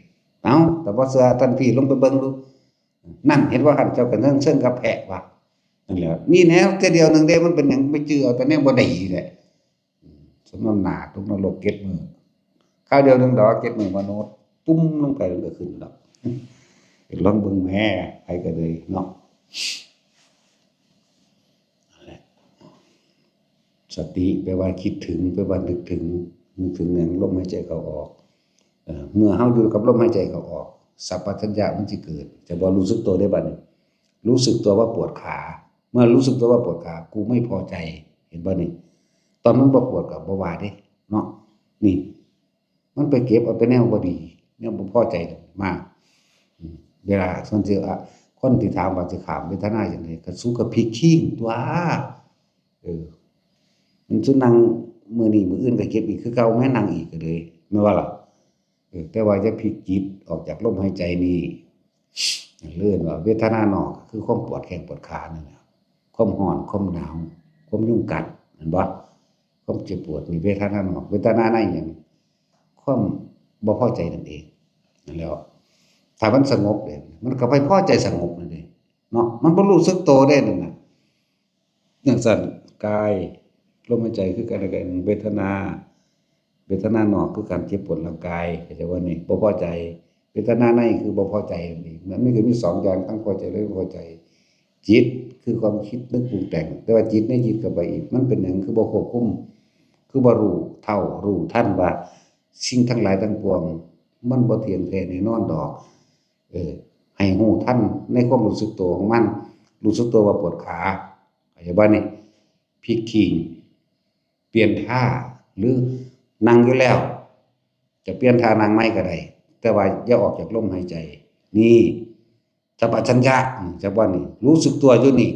เอ้า แต่บ่เชื่อท่านพี่ลงไปเบิ่งดู นั่น เห็นว่าหั่นเจ้าก็เชิง เชิงกับแพะว่ะ นั่นแหละ นี่แนวเทื่อเดียวหนึ่งเด้ มันเป็นหยังไปจื้อเอาแต่แนวบ่ดีแหละ อืม สมน้ำหน้า ตกนรกเจ็ดมื้อ คราวเดียวหนึ่งดอก เจ็ดมื้อมนุษย์ ตุ้มลงไปมันก็ขึ้นดอก ลองเบิ่งแหม ไผก็เลยเนาะ นั่นแหละ สติแปลว่าคิดถึง แปลว่านึกถึง นึกถึงหยัง ลมหายใจเข้าออก เอ่อ เมื่อเฮาอยู่กับลมหายใจเข้าออก สัมปชัญญะมันสิเกิด แต่บ่รู้สึกตัวได้บัดนี้ รู้สึกตัวว่าปวดขา เมื่อรู้สึกตัวว่าปวดขา กูไม่พอใจ เห็นบ่นี่ ตอนมันบ่ปวดก็บ่ว่าเด้ เนาะ นี่ มันไปเก็บเอาแต่แนวบ่ดี แนวบ่พอใจมา อืม เวลาคนสิ อ่ะ คนที่ถามว่าสิข้ามเวทนาจั่งใด ก็สู้กับพลิกคิงตั๊ว เออ มันสู้นั่งมื้อนี้มื้ออื่นก็เก็บอีกคือเก่า แม้นั่งอีกก็เลย แม่นบ่ล่ะ เออ แต่ว่าอย่าพลิกจิตออกจากลมหายใจนี่ เรียกว่าเวทนานอก คือความปวดแข้งปวดขานั่นแหละ ความร้อน ความหนาว ความยุงกัด เห็นบ่ ความเจ็บปวดนี่เวทนานอก เวทนาในหยัง ความบ่พอใจนั่นเอง นั่นแหละ ถ้ามันสงบเลย มันก็ไปพอใจสงบนั่นเอง เนาะ มันบ่รู้สึกตัวได้นั่นน่ะ จั่งซั้น กาย ลมหายใจคือกันและกัน เวทนา เวทนานอกคือการเจ็บปวดร่างกาย เข้าใจบ่นี่ บ่พอใจ เวทนาในคือบ่พอใจนั่นเอง มันมี ก็มีสองอย่าง ทั้งพอใจและบ่พอใจ จิตคือความคิดนึกปรุงแต่ง แต่ว่าจิตในจิตก็ไปอีก มันเป็นหยังคือบ่ควบคุม คือบ่รู้เท่ารู้ทันว่าสิ่งทั้งหลายทั้งปวง มันบ่เที่ยงแท้แน่นอนดอก เออ ให้รู้ทันในความรู้สึกตัวของมัน รู้สึกตัวว่าปวดขา เข้าใจบ่นี่ พลิกคิง เปลี่ยนท่า หรือนั่งอยู่แล้ว จะเปลี่ยนท่านั่งใหม่ก็ได้ แต่ว่าอย่าออกจากลมหายใจ นี่ สัมปชัญญะ อืม จักบ่นี่ รู้สึกตัวอยู่นี่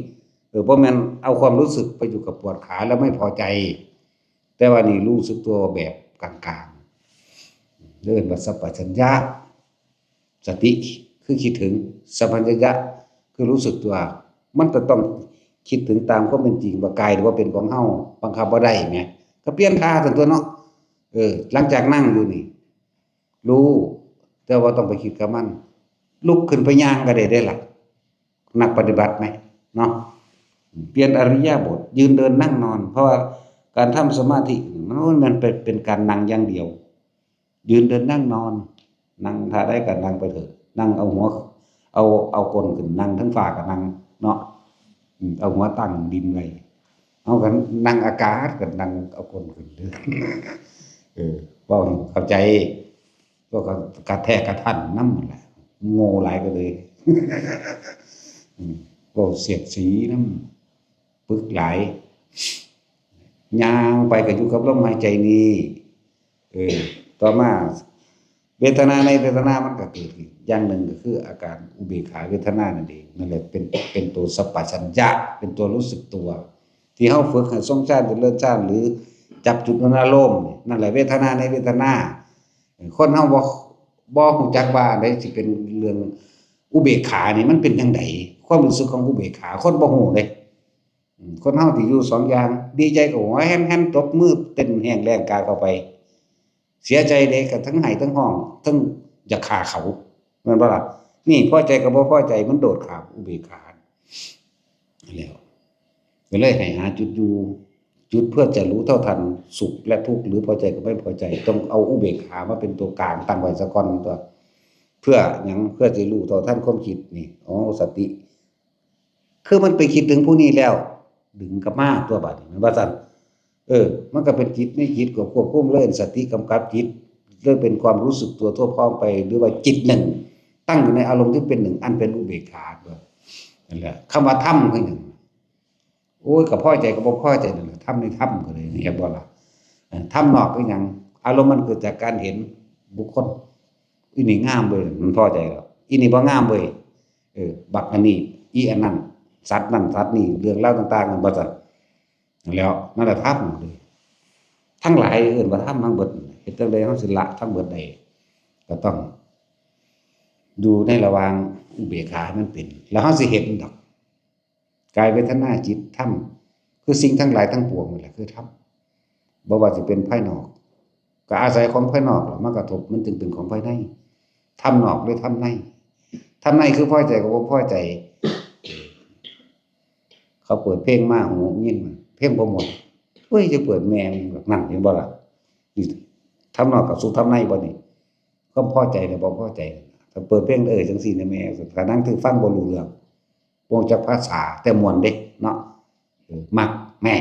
เออ บ่แม่นเอาความรู้สึกไปอยู่กับปวดขาแล้วไม่พอใจ แต่ว่านี่รู้สึกตัวแบบกลางๆ เรียกว่าสัมปชัญญะ สติคือคิดถึง สัมปชัญญะคือรู้สึกตัว มันก็ต้องคิดถึงตามความเป็นจริงว่ากายนี่บ่เป็นของเฮา บังคับบ่ได้แหม ก็เปลี่ยนท่าซั่นตั๊วเนาะ เออ หลังจากนั่งอยู่นี่ รู้ แต่ว่าต้องไปคิดกับมัน ลุกขึ้นไปย่างก็ได้เด้ล่ะ นักปฏิบัติไหม เนาะ เปลี่ยนอิริยาบถ ยืนเดินนั่งนอน เพราะว่าการทำสมาธินี่มัน มันเป็น เป็นการนั่งอย่างเดียว ยืนเดินนั่งนอน นั่งท่าใดก็นั่งไปเถอะ นั่งเอาหัว เอา เอาก้นขึ้นนั่งเทิงฟ้าก็นั่งเนาะ อืม เอาหัวตั้งดินไว้ เอากันนั่งอากาศก็นั่งเอาก้นขึ้นเด้อ เออ เว้าให้เข้าใจ พวกก็กระแทกกระทันนำนั่นแหละ โง่หลายก็เลย อืม เว้าเสียดสีนำ ปึกหลาย ย่างไปก็อยู่กับลมหายใจนี่ เออ ต่อมา เวทนาในเวทนามันก็เกิดอีกอย่างหนึ่งก็คืออาการอุเบกขาเวทนานั่นเอง นั่นแหละเป็น เป็นตัวสัมปชัญญะ เป็นตัวรู้สึกตัว ที่เฮาฝึกให้ทรงฌานเจริญฌาน หรือจับจุดอารมณ์นี่ นั่นแหละเวทนาในเวทนา คนเฮาบ่ บ่รู้จักว่าอันใดสิเป็นเรื่องอุเบกขานี่มันเป็นจั่งใด ความรู้สึกของอุเบกขา คนบ่รู้เด้ อืม คนเฮาที่อยู่สองอย่าง ดีใจก็หัวแฮนๆ ตบมือเต้นแฮงแรงกาเข้าไป เสียใจเด้ก็ทั้งไห้ทั้งฮ้อง ทั้งอยากฆ่าเขา แม่นบ่ล่ะ นี่พอใจกับบ่พอใจ มันโดดข้ามอุเบกขาแล้ว ก็เลยให้หาจุดอยู่ จุดเพื่อจะรู้เท่าทันสุขและทุกข์ หรือพอใจกับไม่พอใจ ต้องเอาอุเบกขามาเป็นตัวกลางตั้งไว้ซะก่อนตั๊ว เพื่อหยัง เพื่อจะรู้เท่าทันความคิดนี่ อ๋อ สติ คือมันไปคิดถึงผู้นี้แล้ว ดึงกลับมาตั๊วบัดนี้ แม่นบ่ซั่น เออ มันก็เป็นจิตในจิตก็ควบคุมเลย สติกำกับจิต เลยเป็นความรู้สึกตัวทั่วพร้อมไป หรือว่าจิตหนึ่ง ตั้งอยู่ในอารมณ์ที่เป็นหนึ่ง อันเป็นอุเบกขาตั๊ว นั่นแหละ คำว่าธรรมคือหยัง โอ้ย ก็พอใจก็บ่พอใจนั่นแหละ ธรรมในธรรมก็เลย เห็นบ่ล่ะ เออ ธรรมนอกคือหยัง อารมณ์มันเกิดจากการเห็นบุคคล อีนี่งามเว้ย มันพอใจแล้ว อีนี่บ่งามเว้ย เออ บักอันนี้ อีอันนั้น สัตว์นั่นสัตว์นี่ เรื่องราวต่างๆ นั่นบ่ซั่น นั่นแหล้ว นั่นแหละธรรมเลย ทั้งหลายเอิ้นว่าธรรมทั้งเบิด เฮ็ดจั่งใดเฮาสิละทั้งเบิดได้ ก็ต้องอยู่ในระหว่างอุเบกขาให้มันเป็น แล้วเฮาสิเห็นดอก กายเวทนาจิตธรรม คือสิ่งทั้งหลายทั้งปวงนั่นแหละคือธรรม บ่ว่าสิเป็นภายนอก ก็อาศัยของภายนอกล่ะมากระทบ มันจึงเป็นของภายใน ธรรมนอกหรือธรรมใน ธรรมในคือพอใจกับบ่พอใจ เขาเปิดเพลงมา หูยิน เพลงบ่ม่วน เฮ้ย จะเปิดแม่มึงดอก นั่นเห็นบ่ล่ะ นี่ธรรมนอกกับสู้ธรรมในบ่นี่ ความพอใจและบ่พอใจ ถ้าเปิดเพลง เออ จั่งซี้นะแม่ ก็นั่งถือฟังบ่รู้เรื่อง บ่รู้จักภาษา แต่ม่วนเด้เนาะ เออ มักแม่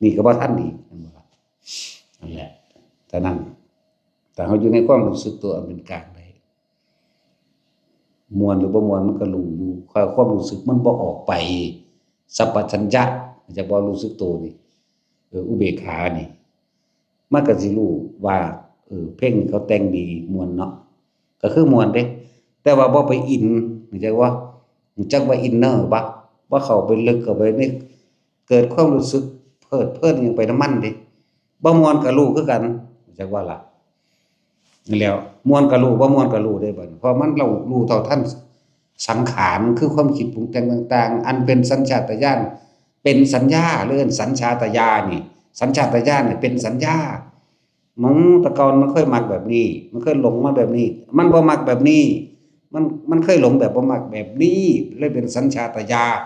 นี่ก็บ่ทันอีก แม่นบ่ล่ะ? นั่นแหละ ฉะนั้น ถ้าเฮาอยู่ในความรู้สึกตัวอันเป็นกลางได้ ม่วนหรือบ่ม่วนมันก็รู้อยู่ ถ้าความรู้สึกมันบ่ออกไป สัมปชัญญะ จะบ่รู้สึกตัวนี่ เออ อุเบกขานี่ มันก็สิรู้ว่า เออ เพลงนี้เขาแต่งดี ม่วนเนาะ ก็คือม่วนเด้ แต่ว่าบ่ไปอิน รู้จักบ่ รู้จักว่าอินเนอร์บ่ ว่าเข้าไปลึกเข้าไปใน เกิดความรู้สึกเพลิดเพลินหยังไปนำมันเด้ บ่ม่วนก็รู้คือกัน รู้จักบ่ล่ะ? นั่นแหล้ว ม่วนก็รู้ บ่ม่วนก็รู้เด้บัดนี้ เพราะมันเรารู้เท่าทันสังขาร คือความคิดปรุงแต่งต่างๆ อันเป็นสัญชาตญาณ เป็นสัญญา หรือเอิ้นสัญชาตญาณนี่ สัญชาตญาณนี่เป็นสัญญา มัน แต่ก่อนมันเคยมักแบบนี้ มันเคยหลงมาแบบนี้ มันบ่มักแบบนี้ มัน มันเคยหลงแบบบ่มักแบบนี้ เลยเป็นสัญชาตญาณ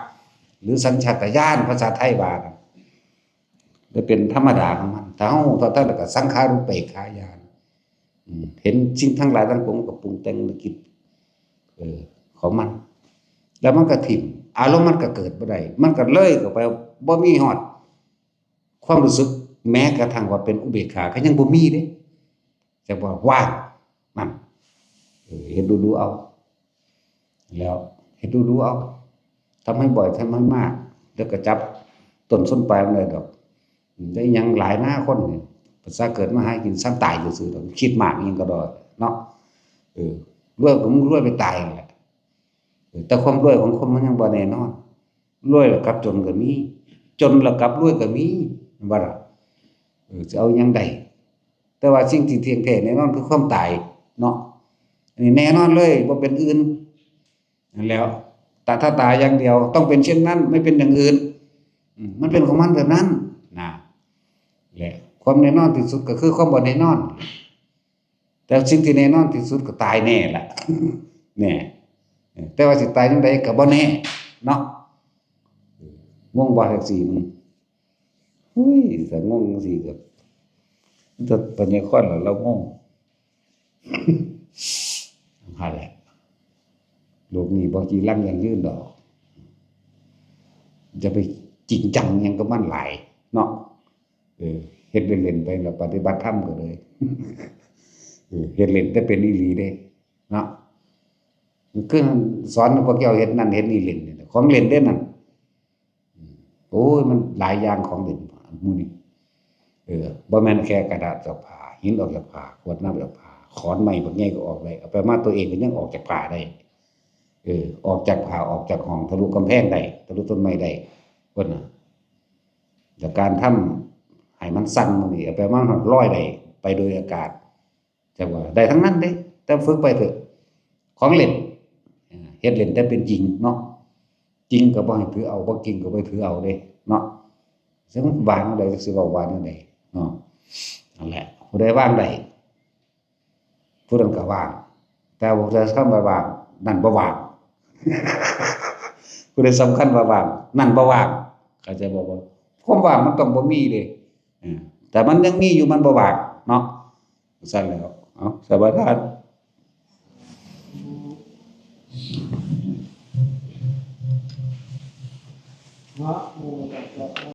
หรือสัญชาตญาณ ภาษาไทยว่านะ เลยเป็นธรรมดาของมัน ถ้าเฮาเท่าทันแล้วก็สังขารูปเปกขาญาณ อืม เห็นสิ่งทั้งหลายทั้งปวงมันก็ปรุงแต่งนึกคิด เออ ของมัน แล้วมันก็ถิ่ม อารมณ์มันก็เกิดบ่ได้ มันก็เลยเข้าไป บ่มีฮอด ความรู้สึก แม้กระทั่งว่าเป็นอุเบกขาก็ยังบ่มีเด้ จักว่าว่าง นั่น เออ เฮ็ดดูๆเอา แล้วเฮ็ดดูๆเอา ทำให้บ่อย ทำให้มาก แล้วก็จับต้นส้นปลายมันได้ดอก ได้หยังหลายหน้าคนนี่ ภาษาเกิดมาหากินซ้ำตายซื่อๆดอก คิดมากอิหยังก็ดอกเนาะ เออ รวยก็มึงรวยไปตายนั่นแหละ เออ แต่ความรวยของคนมันยังบ่แน่นอน รวยแล้วกลับจนก็มี จนแล้วกลับรวยก็มี แม่นบ่ล่ะ? เออ สิเอาหยังได้ แต่ว่าสิ่งที่เที่ยงแท้แน่นอนคือความตายเนาะ อันนี้แน่นอนเลย บ่เป็นอื่น นั่นแหล้ว แต่ถ้าตายอย่างเดียว ต้องเป็นเช่นนั้น ไม่เป็นอย่างอื่น อืม มันเป็นของมันแบบนั้น นะ แหละ ความแน่นอนที่สุดก็คือความบ่แน่นอน แต่สิ่งที่แน่นอนที่สุดก็ตายแน่ล่ะ แน่ เออ แต่ว่าสิตายจั่งใดก็บ่แน่เนาะ เออ งงบ่แท็กซี่มึง? อุ้ย ถ้างงจั่งซี้ก็ แต่ปัญญาคอนล่ะ เรางง นั่นแหละ โลกนี้บ่จีรังยั่งยืนดอก อย่าไปจริงจังหยังกับมันหลายเนาะ เออ เฮ็ดเล่นๆไปแล้วปฏิบัติธรรมก็เลย เออ เฮ็ดเล่นแต่เป็นอีหลีเด้เนาะ คือสอนพวกเจ้าเฮ็ดนั่นเฮ็ดนี่เล่นนี่แหละ ของเล่นเด้นั่น อืม โอ้ย มันหลายอย่างของเล่นหมู่นี้ เออ บ่แม่นแค่กระดาษจากผ้า หินออกจากผ้า ขวดน้ำออกจากผ้า ขอนไม้บักใหญ่ก็ออกได้ เอาไปมาตัวเองก็ยังออกจากผ้าได้ เออ ออกจากผ้า ออกจากห้อง ทะลุกำแพงได้ ทะลุต้นไม้ได้ เพิ่นน่ะ แต่การทำให้มันสั่นหมู่นี้ เอาไปมาฮอดลอยได้ ไปโดยอากาศ จักว่าได้ทั้งนั้นเด้ แต่ฝึกไปเถอะ ของเล่น เออ เฮ็ดเล่นแต่เป็นจริงเนาะ จริงก็บ่ให้ถือเอา บ่จริงก็บ่ถือเอาเด้เนาะ ซึ่งว่าแนวใด จักสิเว้าว่าแนวใดเนาะ นั่นแหละ ผู้ใดวางได้ ผู้นั้นก็ว่าง แต่ผู้ใดสำคัญว่าว่าง นั่นบ่ว่าง ผู้ใดสำคัญว่าว่าง นั่นบ่ว่าง เข้าใจบ่? ว่าความว่างมันต้องบ่มีเด้ เออ แต่มันยังมีอยู่ มันบ่ว่างเนาะ ซั่นแหล้ว เอา สมาทาน นะโมตัสสะ